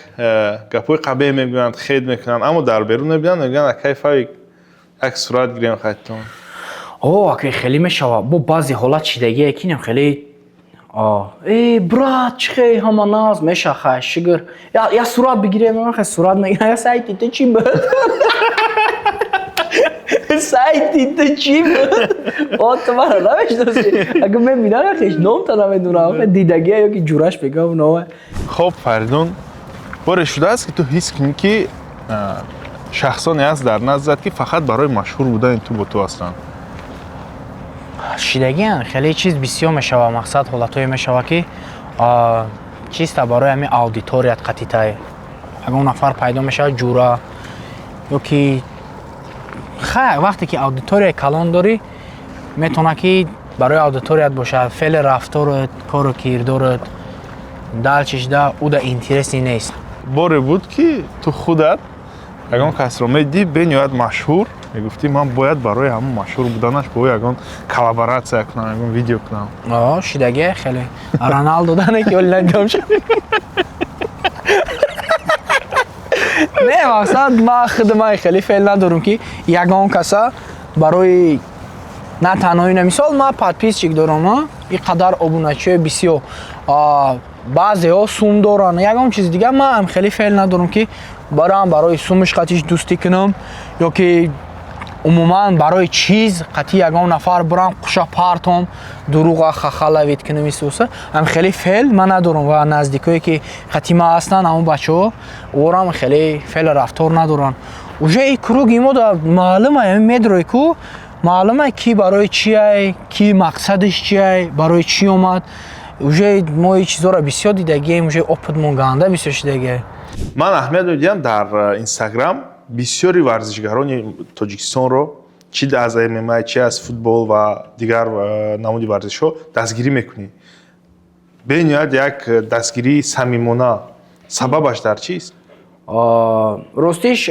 гапҳои қабеҳ мегӯянд, хед мекунанд, аммо дар берун мебинанд, мегӯянд: «Акай Фавик, як сурат гирем хайтон». О, акай, хеле мешавад. Бо баъзе ҳолат шидагие, ки инам хеле: «Э, брат, чӣ хе, ҳама наз меша, хай, шукр, я сурат бигирем». Хай, сурат мегирам. «Я сайти ту чӣ буд? Сайти ту чӣ буд? О, ту маро намешиносӣ?» Агар мебинам, хеш номта намедонам, дидагия ё ки ҷураш бегам нома. Хоб, Фаридун, боре шудааст, ки ту ҳис кунӣ, ки шахсоне ҳаст дар наздат, ки фақат барои машҳур будани ту бо ту ҳастанд? Шидагиан, хеле чиз бисёр мешавад. Мақсад, ҳолатҳое мешавад, ки чиста барои ҳамин аудиторият қатитай ягон нафар пайдо мешавад, ҷура ё ки хай. Вақте ки аудиторияи калон дорӣ, метавонад, ки барои аудиторият бошад, феъли рафторат, кору кирдорат далчишда уда интереси нест. Боре буд, ки ту худат ягон касро медидӣ бениҳоят машҳур, мегуфтӣ: «Ман бояд барои ҳамон машҳур буданаш бо ягон коллаборатсия кунам, ягон видео кунам»? О, шидагия хеле. Роналдо дане, ки оли надидам шуд. Не, мақсад, ман худ ман хеле феъл надорам, ки ягон каса барои на танҳо ина. Мисол, ман подписчик дорам, и қадар обуначиҳои бисёр, баъзеҳо сум доранд, ягон чизи дигар. Ман хеле феъл надорам, ки барам барои сумаш қатиш дӯстӣ кунам ё ки умуман барои чиз қатъи ягон нафар бурам, қуша партом, дурӯға хахалавид кунам, исуса. Ам хеле феъл ман надорам ва наздикое, ки қатъи ман ҳастанд, ҳамон бачаҳо орам хеле феъл рафтор надоранд. Уже и круги мо да маълума, медрои ку маълума, ки барои чиай, ки мақсадаш чиай, барои чӣ омад. Уже мо и чизоро бисёр дидагием, уже опытмон ганда бисёр шидагием. Ман аҳамият медиҳам, дар Инстаграм бисёри варзишгарони Тоҷикистонро, чи аз ММА, чи аз футбол ва дигар намуди варзишҳо, дастгирӣ мекунӣ, бениҳоят як дастгирии самимона. Сабабаш дар чист? Ростиш,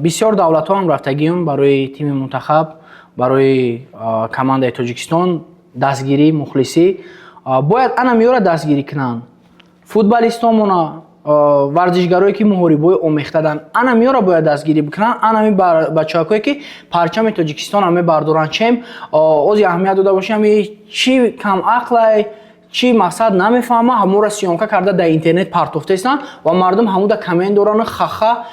бисёр давлатҳо ҳам рафтагием барои тими мунтахаб, барои командаи Тоҷикистон. Дастгирӣ, мухлисӣ бояд ана меёра дастгирӣ кунанд футболистомона. Варзишгарое, ки муҳорибаҳои омехтадан, анамиёро бояд дастгирӣ бикунанд. Анами бачаҳакое, ки парчами Тоҷикистонро мебардоранд. Чем ози аҳамият дода бошем, чӣ камақлай, чӣ мақсад намефаҳма, ҳамонро съёмка карда, дар интернет партофтаистанд ва мардум ҳамуда коммент доранд, хаха,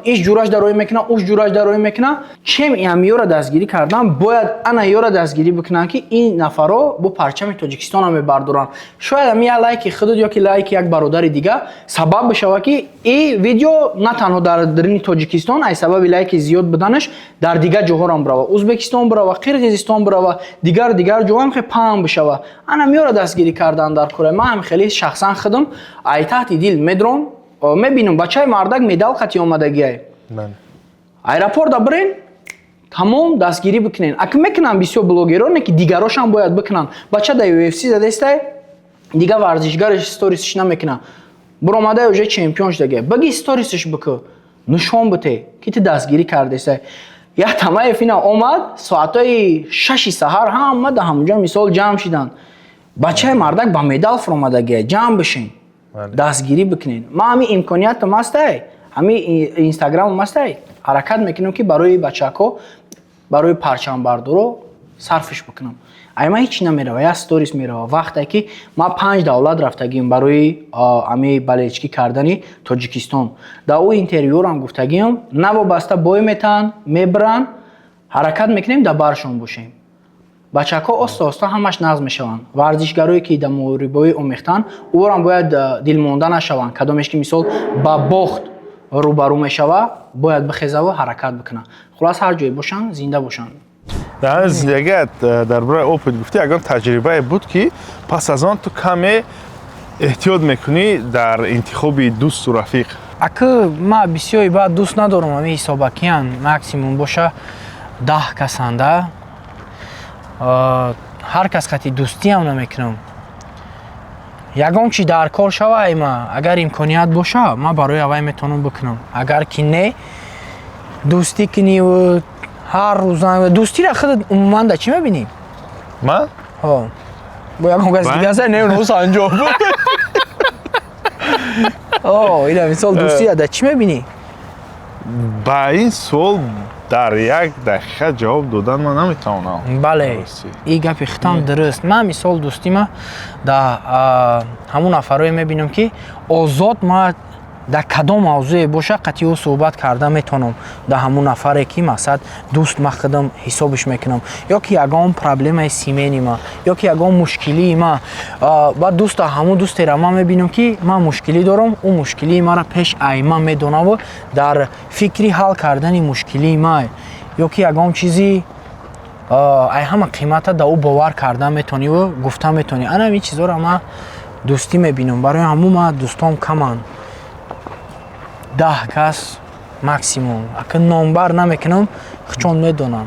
иш ҷураш дароӣ мекунад, уш ҷураш дароӣ мекунад. Чем амиёро дастгирӣ кардан, бояд ана ёро дастгирӣ бикунанд, ки ин нафаро бо парчами Тоҷикистонро мебардоранд. Шояд ами як лайки худат ё ки лайки як бародари дига сабаб бишавад, ки и видео на танҳо дар дарини Тоҷикистон, ай сабаби лайки зиёд буданаш дар дигар ҷоҳорам бирава, Ӯзбекистон бирава, Қирғизистон бирава, дигар дигар ҷоҳам хе паҳн бишава. Ана миёро дастгирӣ кардан дар кора. Ман ҳам хеле шахсан худам ай таҳти дил медром, мебинам, бачаи мардак медал қати омадагиай, аэропорта бирен, тамом, дастгирӣ бикунен. Ака мекунанд бисёр блогероне, ки дигарошам бояд бикунанд. Бача да UFC задестай, дигар варзишгараш сторисш намекунад, буромадай, уже чемпион шудагай, баги сторисш бикӯ, нишон бите, ки ту дастгирӣ кардесай. Як Тамаев ина омад, соатҳои 6-и саҳар ҳама да ҳамунҷо мисол ҷамъ шиданд. Бачаи мардак ба медал фуромадагия, ҷамъ бишин, дастгирӣ бикунед. Ман ҳами имкониятам ҳастай, ҳами инстаграмам ҳастай, ҳаракат мекунам, ки барои бачаҳако, барои парчамбардоро сарфиш бикунам. Ай ман ҳеч намерава, як сторис мерава. Вақте ки ман панҷ давлат рафтагиам барои ҳами болельщикӣ кардани Тоҷикистон, дар ӯ интервюрам гуфтагиам, навобаста бой метаҳанд, мебаранд, ҳаракат мекунем, дар баршон бошем. Бачаҳако оста оста ҳамаш нағз мешаванд. Варзишгарое, ки дар муҳорибаҳои омехтанд, ӯрам бояд дилмонда нашаванд. Кадомеш ки мисол ба бохт рӯбарӯ мешава, бояд бихезаву ҳаракат бикунад. Хулас, ҳар ҷое бошанд, зинда бошанд. Дар зиндагиат, дар бораи опыт гуфтӣ, ягон таҷрибае буд, ки пас аз он ту каме эҳтиёт мекунӣ дар интихоби дӯсту рафиқ? Акы ма бисёри баъд дӯст надорам, ҳамин ҳисобакиян, максимум боша 10 касанда. Ҳар кас қати дӯстиам намекунам. Ягон чи дар кор шава, ай ма агар имконият боша, ман барои аввай метавонам бикунам. Агар ки не, дӯстӣ куниву ҳар рӯза дӯстиро худат умуман да чӣ мебинӣ? Ман? Ҳо, бо ягон каси дига аса не, санҷоб. О, ина мисол, дӯстиро да чӣ мебинӣ? Ба ин суол дар як дақиқа ҷавоб додан ман наметавонам. Бале, и гапи хитам дуруст. Ман мисол дӯстима да ҳамун нафарое мебинам, ки озод ма дар кадом мавзӯе боша, қатъи ӯ суҳбат карда метавонам. Дар ҳамун нафаре, ки мақсад дӯст ма худам ҳисобиш мекунам, ё ки ягон проблемаи семейный ма, ё ки ягон мушкилии ма, баъд дӯста, ҳамун дӯстеро ман мебинам, ки ман мушкилӣ дорам, ӯ мушкилии маро пеш ай ман медонаву дар фикри ҳал кардани мушкилии ма, ё ки ягон чизи ай ҳама қимата да ӯ бовар карда метавониву гуфта метавонӣ. Ана ин чизҳоро ман дӯстӣ мебинам. Барои ҳамун ман дӯстом каманд, 10 кас максимум. Ака номбар намекунам, чон медонам.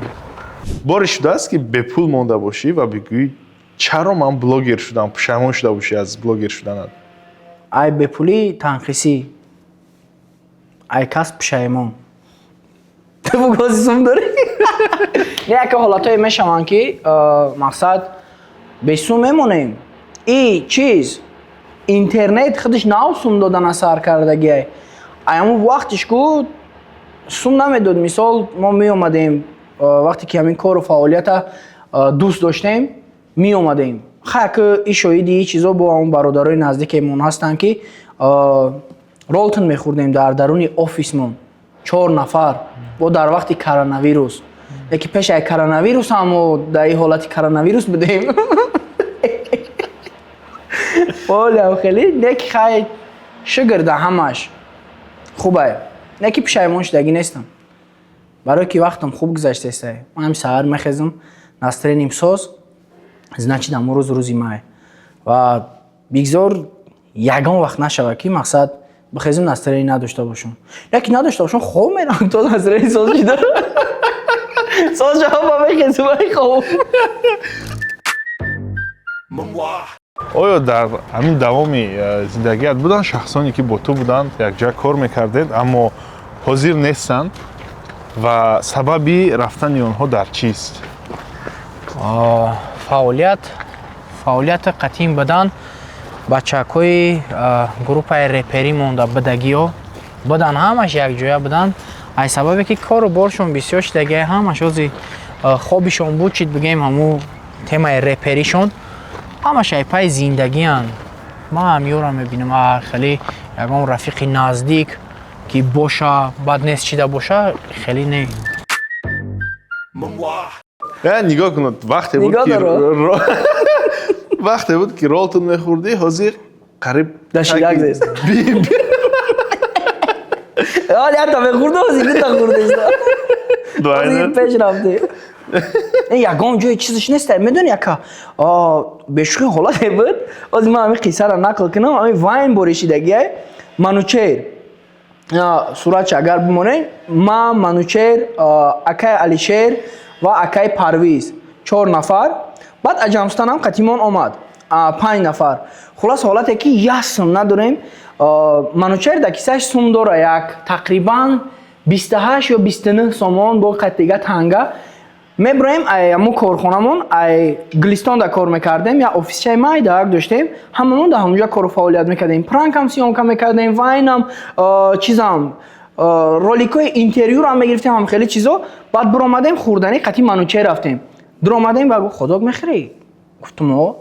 Боре шудааст, ки бепул монда бошӣ ва бигӯӣ, чаро ман блогер шудам, пушаймон шуда бошӣ аз блогер шуданат? Ай бепулӣ танқисӣ, ай кас пушаймон. Ту бугози сум дорӣ? Не, яке ҳолатҳое мешаванд, ки мақсад бесум мемонем. И чиз, интернет худаш нав сум додана сар кардагиай. Ай ҳамун вақтиш ку сум намедод. Мисол, мо меомадем, вақте ки ҳамин кору фаъолията дӯст доштем, меомадем. Хай, ки и шоҳиди и чизо бо ҳамун бародарои наздикемон ҳастанд, ки ролтон мехӯрдем дар даруни офисмон, чор нафар, бо дар вақти коронавирус. Яки пеш ай коронавирус ҳам мо дар ин ҳолати коронавирус будем. Олям хеле не, ки хай, шукр, да ҳамаш хубай. Не, ки пушаймон шудагӣ нестам, барое ки вақтам хуб гузаштаистай. Ман ҳами саҳар мехезам, настроением соз, значит, ҳамон рӯз рӯзи май. Ва бигзор ягон вақт нашавад, ки мақсад бихезим, настроение надошта бошам. Яки надошта бошам, хоб мерам то настроение соз шида. Соз шава, мехезим, ай хоб. Оё дар ҳамин давоми зиндагият буданд шахсоне, ки бо ту буданд, якҷоя кор мекардед, аммо ҳозир нестанд, ва сабаби рафтани онҳо дар чист? Фаъолияти қатъин будан. Бачакҳои группаи реперӣ монда будагиё будан, ҳамаш якҷоя буданд. Ай сабабе ки кору боршон бисёр шидагия, ҳамаш ози хобишон буд, чид бигем, ҳаму темаи реперишон, ҳамаш ай пай зиндагианд. Ман ҳам ёра мебинам, хеле ягон рафиқи наздик ки боша, бад нест чида боша, хеле не. Нигоҳ кунед, вақте буд Нигоҳ ки доро. Вақте буд ки ролтон мехӯрдӣ, ҳозир қариб Даширак зест. Ҳол якта мехӯрда, ҳозир дута хӯрдеста. Ҳозир пеш рафте. Ягон ҷои чизаш нест, медони, яка бешӯхи ҳолате буд. Ҳозир ман ҳамин қиссаро нақл кунам. Ҳамин вайн боришидагиай Манучер суратча агар бимонем, ман, Манучер, акай Алишер ва акай Парвиз, чор нафар. Баъд Аҷамстанам қатимон омад, панҷ нафар. Хулос, ҳолате ки як сум надорем. Манучер дар кисааш сум дора, як тақрибан 28 ё 29 сомон бо қаттига танга. Меброем ай ҳамун корхонамон, ай Гулистон да кор мекардем, як офисчаи майдаак доштем, ҳамамон дар ҳамонҷа кору фаъолият мекардем. Пранкам съёмка мекардем, вайнам, чизам, роликҳои интервюрам мегирифтем, ҳам хеле чизо. Баъд биромадем, хӯрданӣ қати Манучер рафтем. Дуромадем ва гуфт: «Хот-дог мехӯрӣ?» Гуфтум: «О».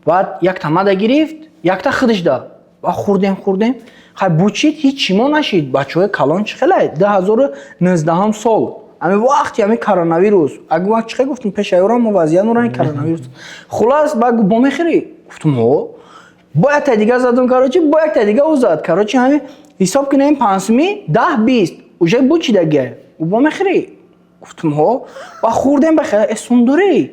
Баъд якта мада гирифт, якта худаш да. Ва хӯрдем, хӯрдем, хай, бучид, ҳеҷ чимо нашид. Бачаҳои калон чӣ хелай, 2019-ҳам сол, ҳамин вақти ҳамин коронавирус, агар ман чӣ хел гуфтум, пеш аёрам мо вазъият морани коронавирус. Хулас, баъд гуфт: «Бо мехӯрӣ?» Гуфтум: «О». Бо якта дига задум, короче, бо якта дига ӯ зад. Короче, ҳамин ҳисоб кунем, пансуми 10, 20 уже бучидагия. Ӯ: «Бо мехӯрӣ?» Гуфтум: «Ҳо». Ба хӯрдем, ба хел: «Э, сум дорӣ?»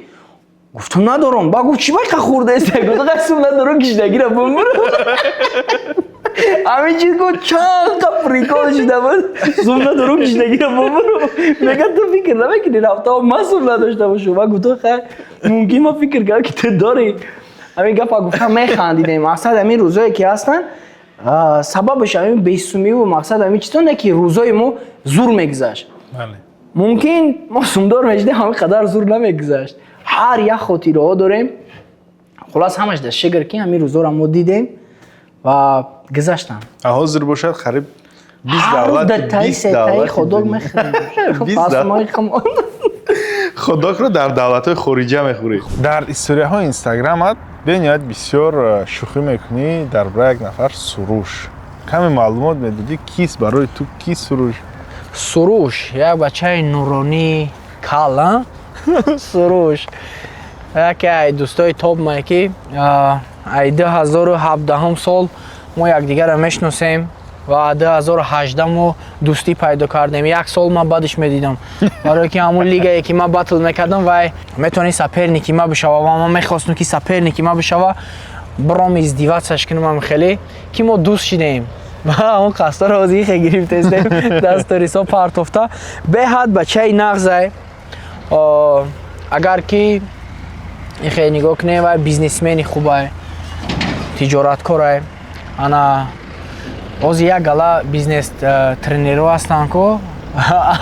Гуфтум: «Надорам». Ба гуфт: «Чӣ байқа хӯрдаест?» Гуфт: «Сум надорам, кишдагира бумбурам». Ҳамин чиз гуфт, чанд қа прикол шуда буд. «Сум надорам, кишдагира бумбурам». Мега: «Ту фикр намекунӣ рафта ман сум надошта бошам?» Ва гуфтум: «Хай, мумкин ман фикр кардам, ки ту дорӣ». Ҳамин гапа гуфтам, механдидем. Мақсад, ҳамин рӯзое ки ҳастанд, сабабаш ҳамин бесумиву мақсад ҳамин чизо не, ки рӯзои мо зур мегузашт. Мумкин мо сумдор мешидем, ҳамин қадар зур намегузашт. Ҳар як хотираҳо дорем. Хулас, ҳамаш да шукр, ки ҳамин рӯзоро мо дидем ва гузаштанд. Ҳозир бошад, қариб 20 Ҳар рӯз давлат, датаи 20 сетаи давлати хот-дог дунё. мехӯрем. 20 Пасмои хумон. Хот-догро дар давлатҳои хориҷа мехӯрӣ. Дар историяҳои Инстаграмат бениҳоят бисёр шӯхӣ мекунӣ дар бораи як нафар, Суруш. Каме маълумот медодӣ, кист барои ту, ки Суруш? Суруш як бачаи нуронӣ кал, а? Суруш яке ай дӯстои топмае, ки ай 2017 сол мо якдигарро мешиносем ва 2018 мо дӯстӣ пайдо кардем. Як сол ман бадиш медидам, барое ки ҳамун лигае ки ман батл мекардам, вай метавонист соперники ма бишава ва ман мехостам, ки соперники ма бишава, бром издеваться кунам. Хеле ки мо дӯст шидем ва ҳамон қасдоро ҳозир гирифтестем, дасторисо партофта. Беҳад бачаи нағзай. Агар ки ихе нигоҳ кунем, вай бизнесмени хубай, тиҷораткорай. Ана ҳозир як гала бизнес тренерҳо ҳастанд ко,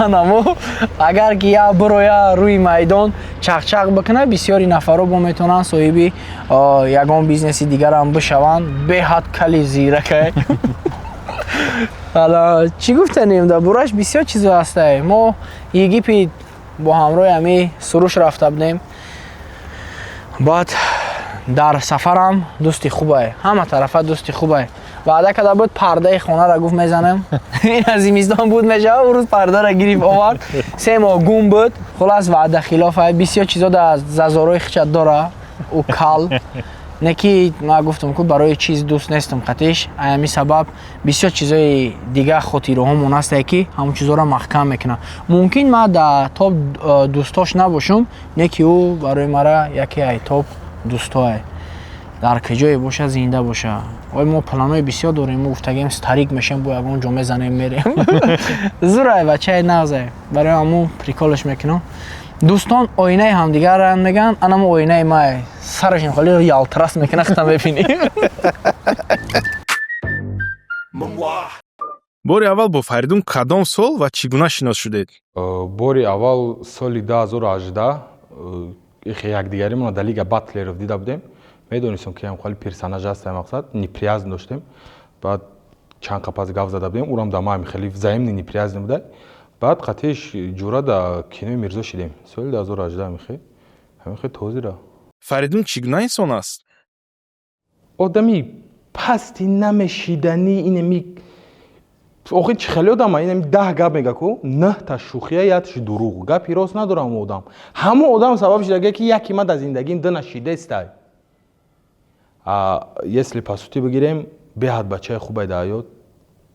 анамо агар ки як бироя рӯи майдон чақчақ бикунад, бисёри нафарҳо бо метавонанд соҳиби ягон бизнеси дигарам бишаванд. Беҳад кали зиракай. Ҳала чӣ гуфтанем дар бораш? Бисёр чизо ҳастай. Мо Египет бо ҳамроҳи ҳами Суруш рафта будем. Баъд дар сафарам дӯсти хубай, ҳама тарафа дӯсти хубай. Ваъда карда буд, пардаи хонаро гуфт мезанем, ин аз зимистон буд мешава. Ӯ рӯз пардаро гирифт, овард, 3 моҳ гум буд. Хулас, ваъда хилоф, бисёр чизо дар зазорои хича дора ӯ кал не, ки ман гуфтам ку барои чиз дӯст нестам қатиш. Ҳамин сабаб бисёр чизои дигар хотираҳомон ҳастае, ки ҳамон чизоро маҳкам мекунад. Мумкин ман дар топ дӯстош набошам, не ки ӯ барои мара яке ай топ дӯстое. Дар куҷое боша, зинда боша. Ой, мо планҳои бисёр дорем. Мо гуфтагем, старик мешем, бо ягон ҷо мезанем, мерем. Зурай, бачаи нағзай. Барои ҳамун приколаш мекунам. Дӯстон оинаи ҳамдигаранд, мегӯянд, анамо оинаи май сарашон холӣ ялтирас мекунад, хата мебинӣ. Бори аввал бо Фаридун кадом сол ва чӣ гуна шинос шудед? Бори аввал соли 2018 ихе якдигаримонро дар лига батлеров дида будем. Медонистам, ки ҳам хали персонаж аст. Мақсад, неприязнь доштем. Баъд чанд қапас гап зада будем, урам да ма хеле взаимный неприязнь буда. Баъд қатиш ҷура да кинои Мирзо шидем соли 2018, михе ҳамихе тозира. Фаридун чӣ гуна инсон аст? Одами пасти намешиданӣ. Инеми охи чӣ хеле одама, инами 10 гап мега ку, нӯҳта шӯхия, якш дурӯғ. Гапи рост надорам. Одам, ҳамон одам сабаб шидага, ки яки ма дар зиндагим ду нашидестай. Если по сути бигирем, беҳад бачаи хубай дар ҳаёт,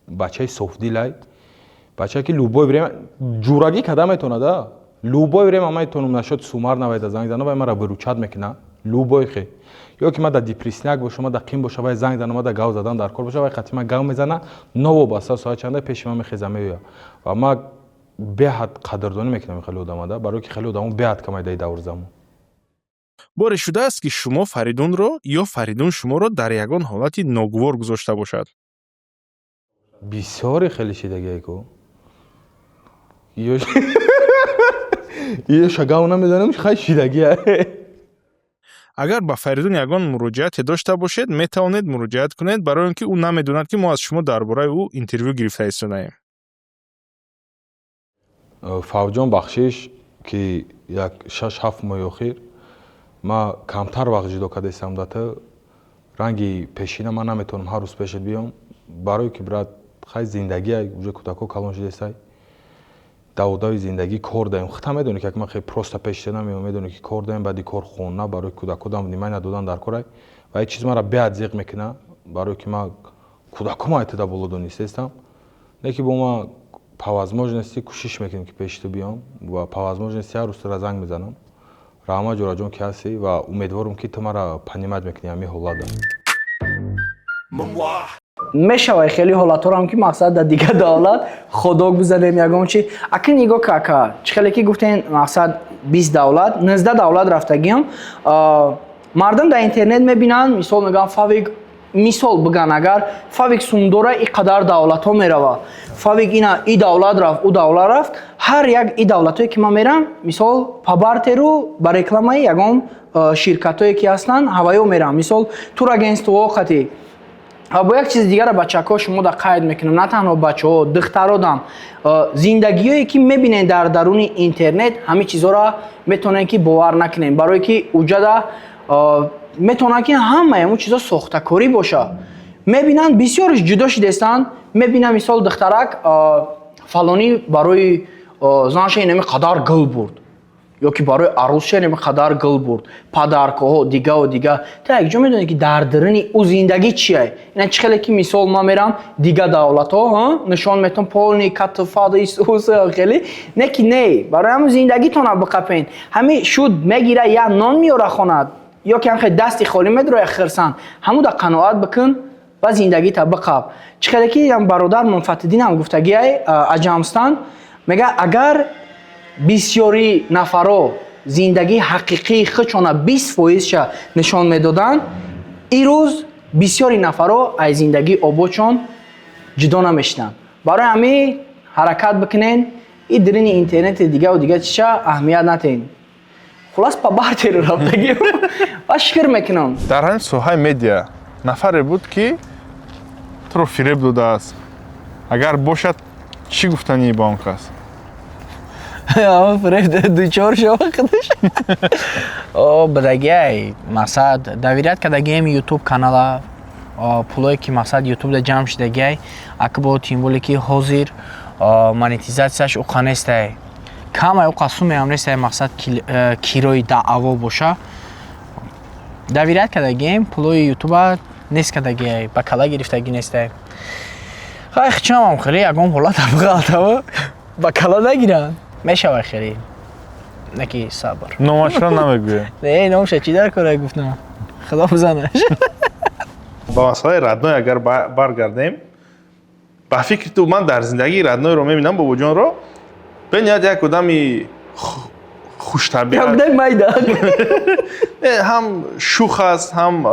бачаи софдилай, бачае ки любое время ҷурагӣ када метавонада. Любое время ман метавонам нашод сумар навайда занг занам, вай мара выручать мекуна любой хе. Ё ки ма да депрессняк боша, ма да қин боша, вай занг занам, ма да гав задан дар кор боша, вай қатъи ма гав мезана. Новобаста соат чанда, пеши ман мехеза, меоя. Ва ма беҳад қадрдонӣ мекунам хеле одамада, барое ки хеле одамо беҳад камай даи давр замон. Боре шудааст, ки шумо Фаридунро ё Фаридун шуморо дар ягон ҳолати ногувор гузошта бошад? Бисёре хеле шидагие ку. Ё шагав намедонам, хай, шидагия. Агар ба Фаридун ягон муроҷиате дошта бошед, метавонед муроҷиат кунед, барои он ки ӯ намедонад, ки мо аз шумо дар бораи ӯ интервю гирифта истодаем. Фавҷон, бахшиш, ки як 6-7 моҳи охир ма камтар вақт ҷудо кардаистам да ту. Ранги пешина ман наметавонам ҳар рӯз пешат биём, барое ки, брат, хай, зиндагия, уже кӯдакҳо калон шудестай, даводави зиндагӣ, кор даем. Хута медонӣ, ки ман хеле просто пешида намеём. Медонӣ, ки кор даем, баъди кор хона, барои кӯдакҳо внимание додан дар корай. Ва ин чиз мара беҳад зиқ мекуна, барое ки ман кӯдакҳо айтада боло донистаистам. Не ки бо ма по возможности кӯшиш мекунем, ки пеши ту биём ва по возможности ҳар рӯз тура занг мезанам. Раҳмат, ҷӯраҷон, ки ҳастӣ, ва умедворам, ки ту мара понимать мекунӣ ҳамин ҳолата. Мешавад хеле ҳолатҳоам, ки мақсад, дар дигар давлат ходок бизанем, ягон чи. Ака, нигоҳ ка, ака, чӣ хеле ки гуфтен, мақсад, 20 давлат, 19 давлат рафтагиам. Мардум дар интернет мебинанд, мисол, мегӯянд, Фавик, мисол биган, агар Фавик сумдора, и қадар давлатҳо мерава, Фавик ина и давлат рафт, ӯ давлат рафт. Ҳар як и давлатҳое ки ман мерам, мисол, по бартеру, ба рекламаи ягон ширкатҳое ки ҳастанд, ҳаваё мерам, мисол, турагентствоҳо қатӣ. Ва бо як чизи дигара, бачаҳо, шумо да қайд мекунам, на танҳо бачаҳо, духтародам, зиндагиҳое ки мебинед дар даруни интернет, ҳамин чизҳоро метавонем ки бовар накунем, барое ки уҷада метавонанд, ки ҳамаи ҳамун чизҳо сохтакорӣ боша. Мебинанд, бисёрш ҷудо шидестанд, мебинам, мисол, духтарак фалонӣ барои занша инами қадар гул бурд ё ки барои арӯсша инами қадар гул бурд, подаркаҳо, дигаву дига. Та якҷо медонед, ки дар даруни ӯ зиндагӣ чия. Ина чӣ хеле ки, мисол, ман мерам дига давлатҳо, нишон метавон полный катфад, хеле не ки не, барои ҳамн зиндагитона биқапен. Ҳамин шуд, мегира, як нон меёра хонад ё ки ҳам дасти холӣ медроя хирсанд, ҳамуда қаноат бикун ва зиндагита биқаб. Чӣ хеле ки бародар Мунфатиддинам гуфтагиай, аҷамстан мега, агар бисёри нафаро зиндагии ҳақиқии худшона 20 фоизша нишон медоданд, ирӯз бисёри нафаро аз зиндагии ободшон ҷудо намешиданд. Барои ҳамин ҳаракат бикунен, и дарини интернети дигаву дига чиша аҳамият натиҳен. Хулас, па бартеру рафтагӣ ва шукр мекунам. Дар ҳамин соҳаи медиа нафаре буд, ки туро фиреб додааст? Агар бошад, чӣ гуфтанӣ ба он кас? Фиреб дучор шава худаш. О, бидагиай, мақсад, доверять кардагием ютуб канала, пулое ки, мақсад, ютубда ҷамъ шудагиай, ака, бо тем более ки ҳозир монетизатсияш уқа нестай, камай, уқа сумеам нестай, мақсад, кирои даъво боша. Доверять кардагием, пулои ютуба нест кардагиай, ба кала гирифтагӣ нестай. Хай, хичамам хеле ягон ҳолат абғалтава ба кала нагиранд, мешавад хеле, неки сабр. Номашро намегӯем. Не, номша чӣ дар кора, гуфтам, худо бизанаш. Ба масъалаи родной агар баргардем, ба фикри ту, ман дар зиндагии роднойро мебинам, бобоҷонро бениҳоят як одами хуштабиат, майда. Ҳам шух аст, ҳам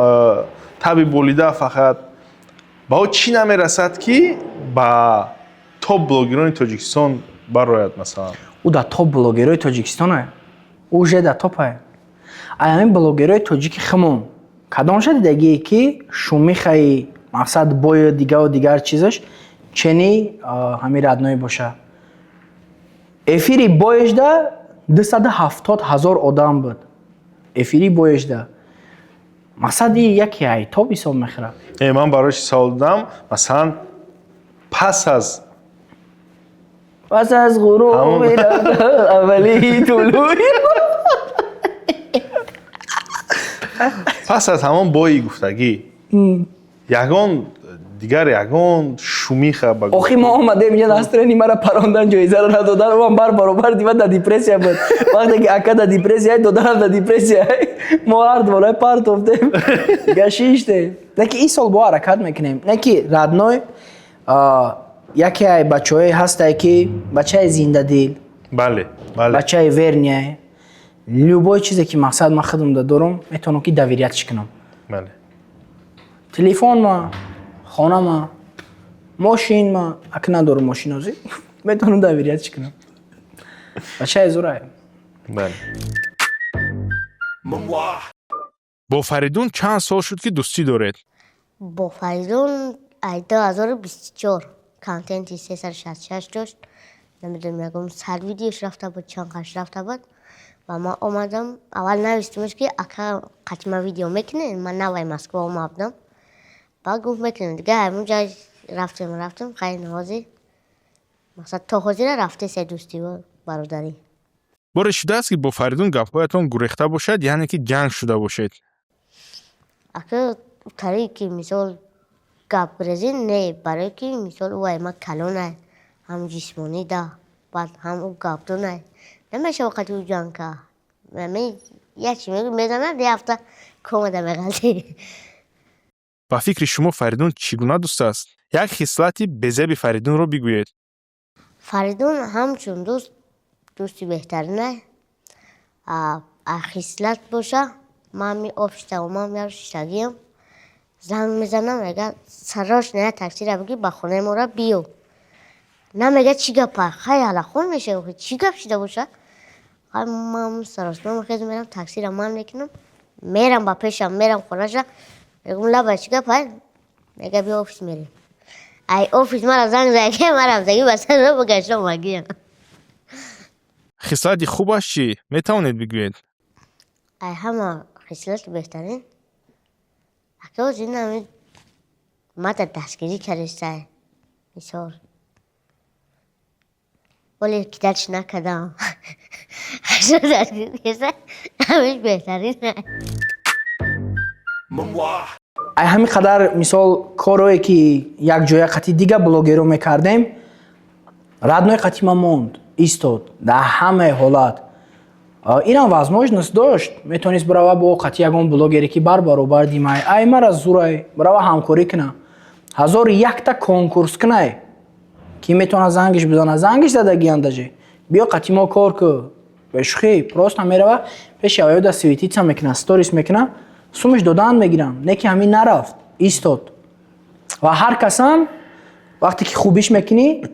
таби болида. Фақат ба ӯ чӣ намерасад, ки ба топ блогерони Тоҷикистон барояд, масалан? Ӯ дар топ блогерои Тоҷикистона, ӯ уже дар топае. Ай ҳамин блогерои тоҷики химон. Кадомша дидагие, ки шумихаи, мақсад, бою дигаву дигар чизаш чени ҳами Родной боша? Эфири боешда 270 000 одам буд. Эфири боешда, мақсади, яке ай топ ҳисоб мехӯрад. Ман барои чи савол додам? Масалан, пас аз Пас аз ғуруби аввали тулӯи Пас аз ҳамон бои гуфтагӣ, ягон дигар, ягон шумиха ба Охи, мо омадем инҷа, настроени мара парондан, ҷоизаро надодан. Ман бар баробар дива дар депрессия буд. Вақте ки ака дар депрессия, додарам дар депрессия, мо ҳар дворай партофтем, гашиштем. Не ки ин сол бо ҳаракат мекунем, не ки Родной яке ай бачаҳое ҳастае, ки бачаи зиндадил, бале бале бачаи верный. Любой чизе ки, мақсад, ман худам да дорам, метавонам ки доверять кунам. Телефон ма, хона ма, мошин ма, ака надорам мошин ҳозир, метавонам доверять кунам. Бачаи зурай. Бале. Бо Фаридун чанд сол шуд, ки дӯстӣ доред? Бо Фаридун ай 2024 контенти 366 дошт. Намедонам, ягон 100 видеош рафта буд, чанд қаш рафта буд. Ва ман омадам, аввал навистимш, ки ака, қатима видео мекунем, ман навай Москва омадам. Баъд гуфт, мекунем. Дига ҳамунҷа рафтем, рафтем, хайр, ҳозир, мақсад, то ҳозира рафте се дӯстиву бародарӣ. Боре шудааст, ки бо Фаридун гапҳоятон гурехта бошад, яъне ки ҷанг шуда бошед? Ака, таре ки, мисол, гап гурезӣ не, барое ки, мисол, ӯ ай ма калонай, ҳам ҷисмонӣ да, баъд ҳам ӯ гапдонай, намешава қати ӯ ҷанг кард. Як чи мезанад, як ҳафта комада меғалтӣ. Ба фикри шумо, Фаридун чӣ гуна дӯст аст? Як хислати безеби Фаридунро бигӯед. Фаридун ҳамчун дӯст, дӯсти беҳтаринай. Хислат боша, ман ми офиста омам, як шиштагиам, занг мезанам, мега, срочно як таксира бигир, ба хонаи мора биё. Намега, чӣ гапа, хай алахон мешава, чӣ гап шида боша. Хай, ман саросима мехезам, мерам, таксира ман мекунам, мерам ба пешам, мерам хонаша, мегум, лаба, чӣ гапа? Мега, биё офис, мерем. Ай офис мара занг заге, ман рафтагӣ ба сарро бгаштам омагиям. Хислати хубаш чӣ, метавонед бигӯед? Ай ҳама хислати беҳтарин, ака, ин ҳами мада дастгирӣ кардистай, мисол, вале кидатш накардам, дастгирӣ кардистай, ҳамиш беҳтарин. Ай ҳамин қадар, мисол, корое ки якҷоя қати дига блогеро мекардем, Родной қати ма монд, истод дар ҳамаи ҳолат. Инам возможность дошт, метавонист бирава бо қати ягон блогере, ки бар баробар димай, ай мара зурай, бирава ҳамкорӣ куна, ҳазору якта конкурс кунай, ки метавона зангиш бизана, зангиш задагиян, даже биё қати мо кор ку. Бешухӣ, просто мерава пеши аваёда, светиться мекуна, сторис мекуна, сумаш додан мегирам. Не ки ҳамин нарафт, истод. Ва ҳар касам вақте ки хубиш мекунӣ,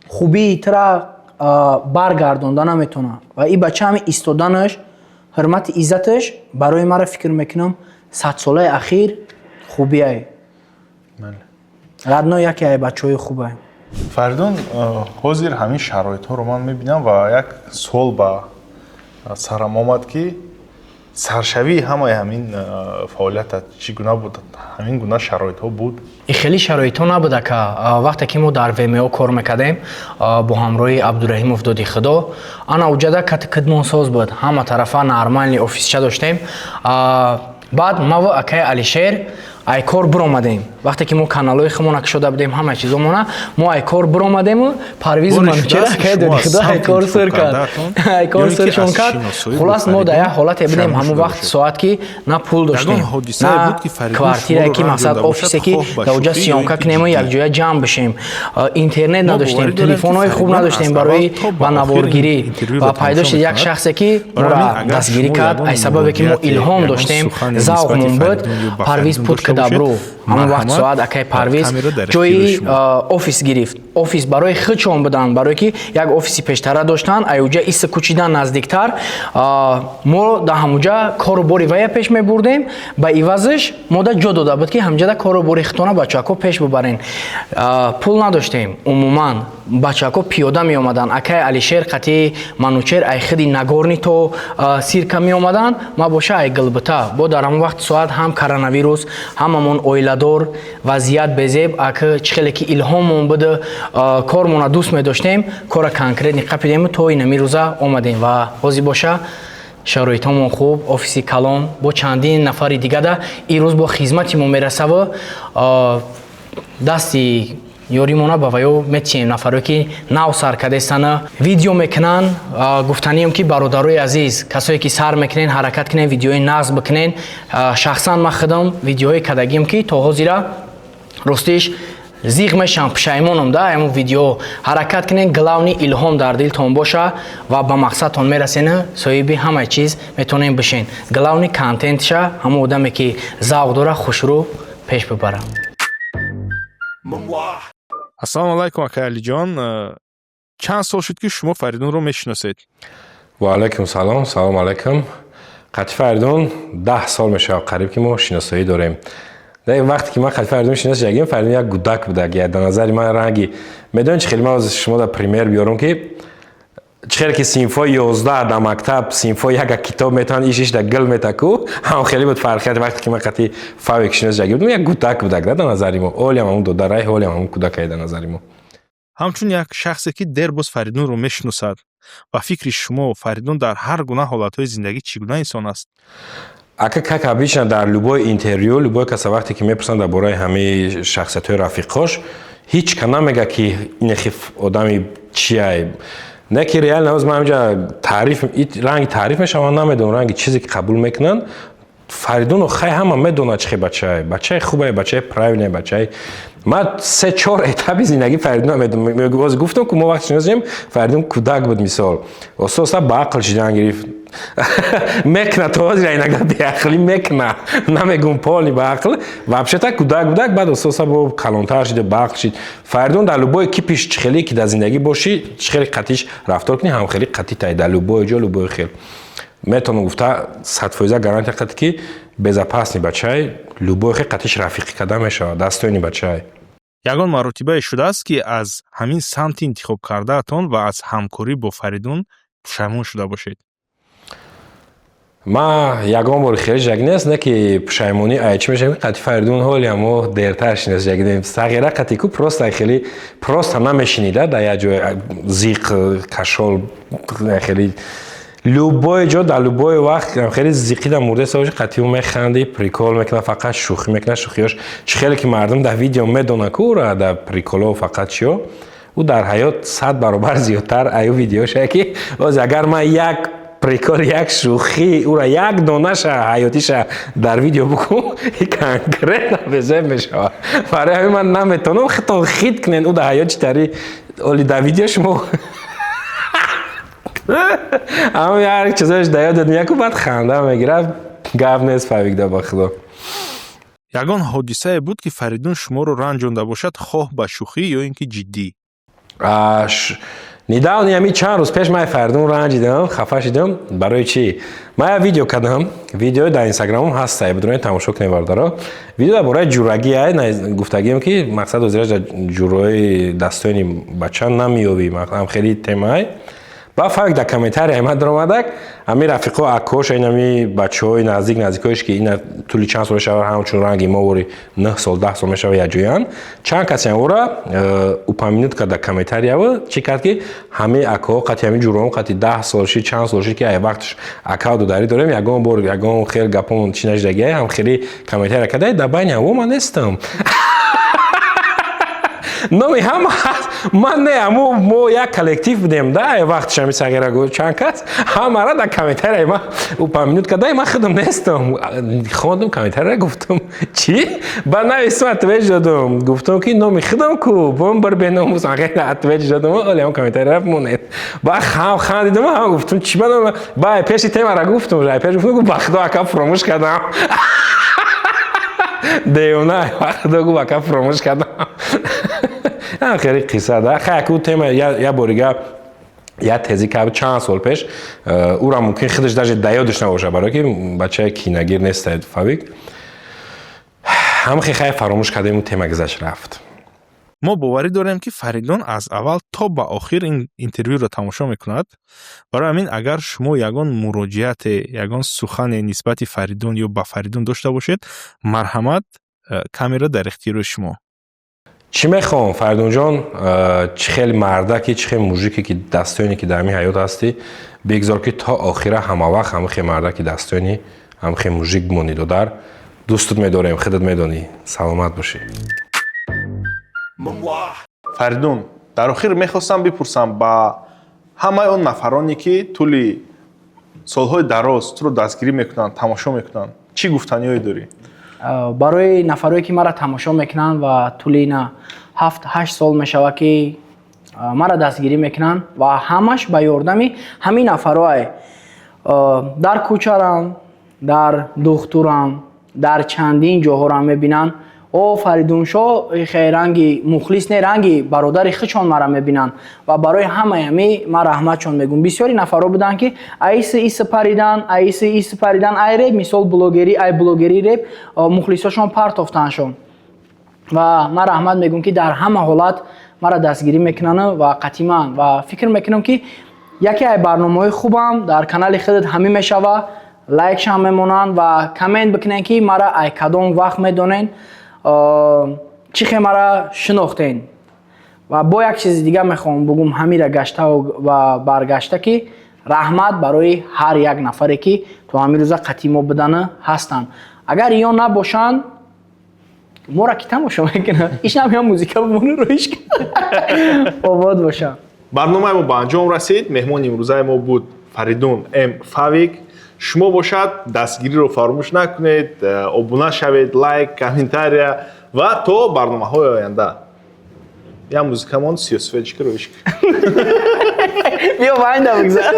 хубии тура баргардонда наметавонад. Ва ин бача ҳами истоданаш, ҳурмати иззаташ барои мара, фикр мекунам, 100 солаи ахир хубиай. Родной яке ай бачаҳои хубай. Фаридун, ҳозир ҳамин шароитҳоро ман мебинам ва як суол ба сарам омад, ки саршавии ҳамаи ҳамин фаъолиятат чӣ гуна буд? Ҳамин гуна шароитҳо буд? И хеле шароитҳо набуд, ака. Вақте ки мо дар ВМО кор мекардем бо ҳамроҳи Абдураҳимов Доди Худо, ана уҷада кати кидмонсоз буд, ҳама тарафа нормальный офисча доштем. Баъд маву акаи Алишер ай кор биромадем. Вақте ки мо каналҳои худмона кушода будем, ҳама чизомона, мо ай кор биромадему Парвизу Манучера, акаи Доди Худо ай кор сир кард, ай кор сиршон кард. Хулас, мо дар як ҳолате будем ҳамон вақт, соат ки на пул доштем, на квартирае, ки, мақсад, офисе, ки дар оҷа съёмка кунему, якҷоя ҷамъ бишем, интернет надоштем, телефонҳои хуб надоштем барои ба наворгирӣ. Ва пайдо шуд як шахсе, ки моро дастгирӣ кард, ай сабабе ки мо илҳом доштем, завқмон буд. Парвиз пут кадабру. Ҳамон вақт соат акай Парвиз ҷои офис гирифт. Офис барои худшон буданд, барое ки як офиси пештара доштанд, аюҷа иса кӯчидан наздиктар. Мо дар ҳамуҷа кору бори вая пеш мебурдем. Ба ивазш мо да ҷо дода буд, ки ҳамҷада кору бори худтона, бачаҳако, пеш бубарен. Пул надоштем умуман, бачаҳако пиёда меомаданд. Акай Алишер қати Манучер ай хиди Нагорни то Сирка меомаданд, ма боша ай Гилбита. Бо дар ҳамон вақт соат ҳам коронавирус, ҳамамон оиладор, вазъият безеб. Ак чӣ хеле ки илҳоммон буда, кормона дӯст медоштем, кора конкретно қапидему то инами рӯза омадем. Ва ҳозир боша шароитҳомон хуб, офиси калон, бо чандин нафари дигада ирӯз бо хизмати мо мерасаву дасти ёримона ба ваё метиҳем. Нафаре ки нав сар кардестана, видео мекунанд, гуфтанием, ки бародарои азиз, касое ки сар мекунен, ҳаракат кунен, видеои нағз бикунен. Шахсан ман худам видеоҳое кардагием, ки то ҳозира ростиш зиғ мешавам, пушаймонам да ҳамон видео. Ҳаракат кунен, главный илҳом дар дилтон боша ва ба мақсадтон мерасена, соҳиби ҳамаи чиз метавонем бишен. Главный контентша ҳамон одаме ки завқ дора, хушрӯ пеш бибара. Ассалому алайкум, акай Алиҷон. Чанд сол шуд, ки шумо Фаридунро мешиносед? Ва алайкум салом, салом алайкум. Қати Фаридун 10 сол мешавад қариб, ки мо шиносоӣ дорем. Вақте ки ман қати Фаридун шинос шудагим, Фаридун як гудак будаг. Дар назари ман ранги медонед, чӣ хеле ман шумо да пример биёрам, ки чӣ хеле ки синфҳои 11 дар мактаб синфҳои яка китоб метаванд иш дар гил метаку, ҳам хеле буд фарқият. Вақте ки ман қати Фавик шинос шудагим будам, як гудак будак дар назари мо. Олиам ҳамун додарай, ҳолиам ҳамун кӯдакае дар назари мо. Ҳамчун як шахсе, ки дербоз Фаридунро мешиносад, ба фикри шумо, Фаридун дар ҳар гуна ҳолатҳои зиндагӣ чӣ гуна инсон аст? Ака, как обычно дар любой интервю, любой каса вақте ки мепурсанд дар бораи ҳамаи шахсиятҳои рафиқош, ҳеҷ ка намега, ки инехи одами чиай. Не ки реально ҳоз ман ҳамҷа таъриф, ранги таъриф мешавам, ман намедонам, ранги чизе ки қабул мекунанд. Фаридуно хай ҳама медонад, чӣ хел бачае, бачаи хубае, бачаи правильное, бачаи. Ман се чор этапи зиндагии Фаридуна медонам. Гуфтам, ку мо вақте шиносем, Фаридун кӯдак буд. Мисол, оста оста ба ақл шидан гирифт. Мекна то ҳозир иногда беақлӣ мекна, намегум полный ба ақл. Вообще-то кӯдак будак, баъд оста оста бо калонтар шида, ба ақл шид. Фаридун дар любой кипиш, чӣ хеле ки дар зиндагӣ бошӣ, чӣ хеле қатиш рафтор кунӣ, ҳам хеле қатӣ тай дар любой ҷо, любой хел. Метавонам гуфта, 100% гарантия қати, ки безопасный бачай, любой хел қатиш рафиқӣ карда мешавад, достойный бачай. Ягон маротибае шудааст, ки аз ҳамин самти интихобкардаатон ва аз ҳамкорӣ бо Фаридун пушаймон шуда бошед? Ман ягон бори хеле жаг нест, не ки пушаймонӣ ай чӣ мешавад. Қати Фаридун ҳолиам мо дертар шинос жагидем. Сағира қати ку просто хеле просто намешинида дар як ҷой, зиқ кашол, хеле любой ҷо, дар любой вақт хеле зиқида мурдеста боши, қатӣ ӯ механди, прикол мекунад, фақат шӯхӣ мекунад. Шӯхиёш чӣ хеле ки мардум дар видео медонад, ку ӯра дар приколо фақат чиё, ӯ дар ҳаёт 100 баробар зиёдтар аю видеоша, ки оз агар ман як прикол, як шӯхӣ ӯра, як донаша ҳаётиша дар видео букун, конкретно безеб мешавад. Барои ҳамин ман наметавонам, хитон хит кунен, ӯ дар ҳаёт чӣ тари, оли дар видео шумо ҳама як чизош да ёдат меяку, баъд ханда мегирад. Гап нест, Фавикда, ба худо. Ягон ҳодисае буд, ки Фаридун шуморо ранҷонда бошад, хоҳ ба шӯхӣ ё ин ки ҷиддӣ? Недавно, ҳами чанд рӯз пеш, ман Фаридун ранҷидам, хафа шидам. Барои чӣ? Ман як видео кардам, видео дар инстаграмам ҳаста, бидуред, тамошо кунед, бародаро. Видео дар бораи ҷурагӣ ай, гуфтагием, ки мақсад озираш дар ҷурои дастони бача намеёбӣ, ам хеле темаай. Ба Фавик дар комментария ма даромадак, ҳами рафиқо, акош, инами бачаҳои наздик, наздикоеш, ки ина тӯли чанд сол мешавад, ҳамчун ранги мо вори 9 сол, 10 сол мешавад якҷоянд, чанд касе ора упомянуть кард дар комментарияво. Чӣ кард, ки ҳамаи акоҳо қати ҳами ҷуроҳон қати 10 сол шид, чанд сол шид, ки ай вақтш акав додарӣ дорем, ягон бор ягон хел гапон чӣ нашидагиай, ҳам хеле комментария карда. Дар байни ҳаво ман нестам, номи ҳама ҳаст, ман не. Аммо мо як коллектив будем да, ай вақтш ҳами сағира чанд кас ҳамара дар комментарияи ма упомянуть карда, ман худам нестам. Хондум комментарияра, гуфтам, чӣ? Ба нависам, ответ додум, гуфтам, ки номи худам ку бом бар беномус, ответ додум. Оли ҳам комментарияра монед. Ба хам хандидум, ҳам гуфтум, чӣ ба ба пеши темара гуфтум, пеш гуфтум, ба худо, ака, фуромӯш кардам. Девона вақто гуфт, ака, фуромӯш кардам. Хеле қисса да. Хай, аку тема я борига я тезӣ кард чанд сол пеш. Ура мумкин худаш даже да ёдаш набошад, барое ки бачаи кинагир нест Фавик. Ҳамхе хай, фаромӯш кардем, тема гузашт, рафт. Мо боварӣ дорем, ки Фаридун аз аввал то ба охир ин интервюро тамошо мекунад. Барои ҳамин, агар шумо ягон муроҷиате, ягон сухане нисбати Фаридун ё ба Фаридун дошта бошед, марҳамат, камера дар ихтиёри шумо. Чӣ мехоҳам, Фаридунҷон? Чӣ хел мардаки, чӣ хел мужике ки дастоине ки дар ҳамин ҳаёт ҳастӣ, бигзор ки то охира ҳамавақт ҳамин хел мардаки дастоини, ҳамин хел мужик бимонӣ. Додар, дӯстут медорем, худат медонӣ. Саломат бошӣ. Фаридун, дар охир мехостам бипурсам, ба ҳамаи он нафароне, ки тӯли солҳои дароз туро дастгирӣ мекунанд, тамошо мекунанд, чӣ гуфтаниҳое дорӣ? Барои нафарое ки маро тамошо мекунанд ва тӯли ина 7-8 сол мешавад, ки маро дастгирӣ мекунанд, ва ҳамаш ба ёрдами ҳамин нафарое, дар кӯчарам, дар духтурам, дар чандин ҷоҳоро мебинанд, о Фаридуншо хе ранги мухлис не, ранги бародари худшон мара мебинанд, ва барои ҳамаи ҳами ман раҳматшон мегӯм. Бисёри нафарҳо буданд, ки аиси иси паридан, аиси иси паридан, ай реп, мисол, блогерӣ, ай блогерӣ, реп, мухлисошон партофтаншон. Ва ман раҳмат мегӯм, ки дар ҳама ҳолат мара дастгирӣ мекунанд ва қатъиман ва фикр мекунам, ки яке ай барномаҳои хубам дар канали худат ҳамин мешава. Лайкшам мемонанд ва коммент бикунед, ки мара ай кадом вақт медонед, чӣ хел мара шинохтен. Ва бо як чизи дига мехоҳам бугум, ҳамира гаштаву ва баргашта, ки раҳмат барои ҳар як нафаре, ки то ҳамин рӯза қатъи мо будана ҳастанд. Агар иё набошанд, мора ки тамошо мекунад? Ишнам ё музика бимону роиш обод бошам. Барномаи мо ба анҷом расид. Меҳмони имрӯзаи мо буд Фаридун М Фавик. Шумо бошад, дастгириро фаромӯш накунед, обуна шавед, лайк, комментария ва то барномаҳои оянда. Я музикамон сиёсфечки роиш. Биё, вайнда бигзар.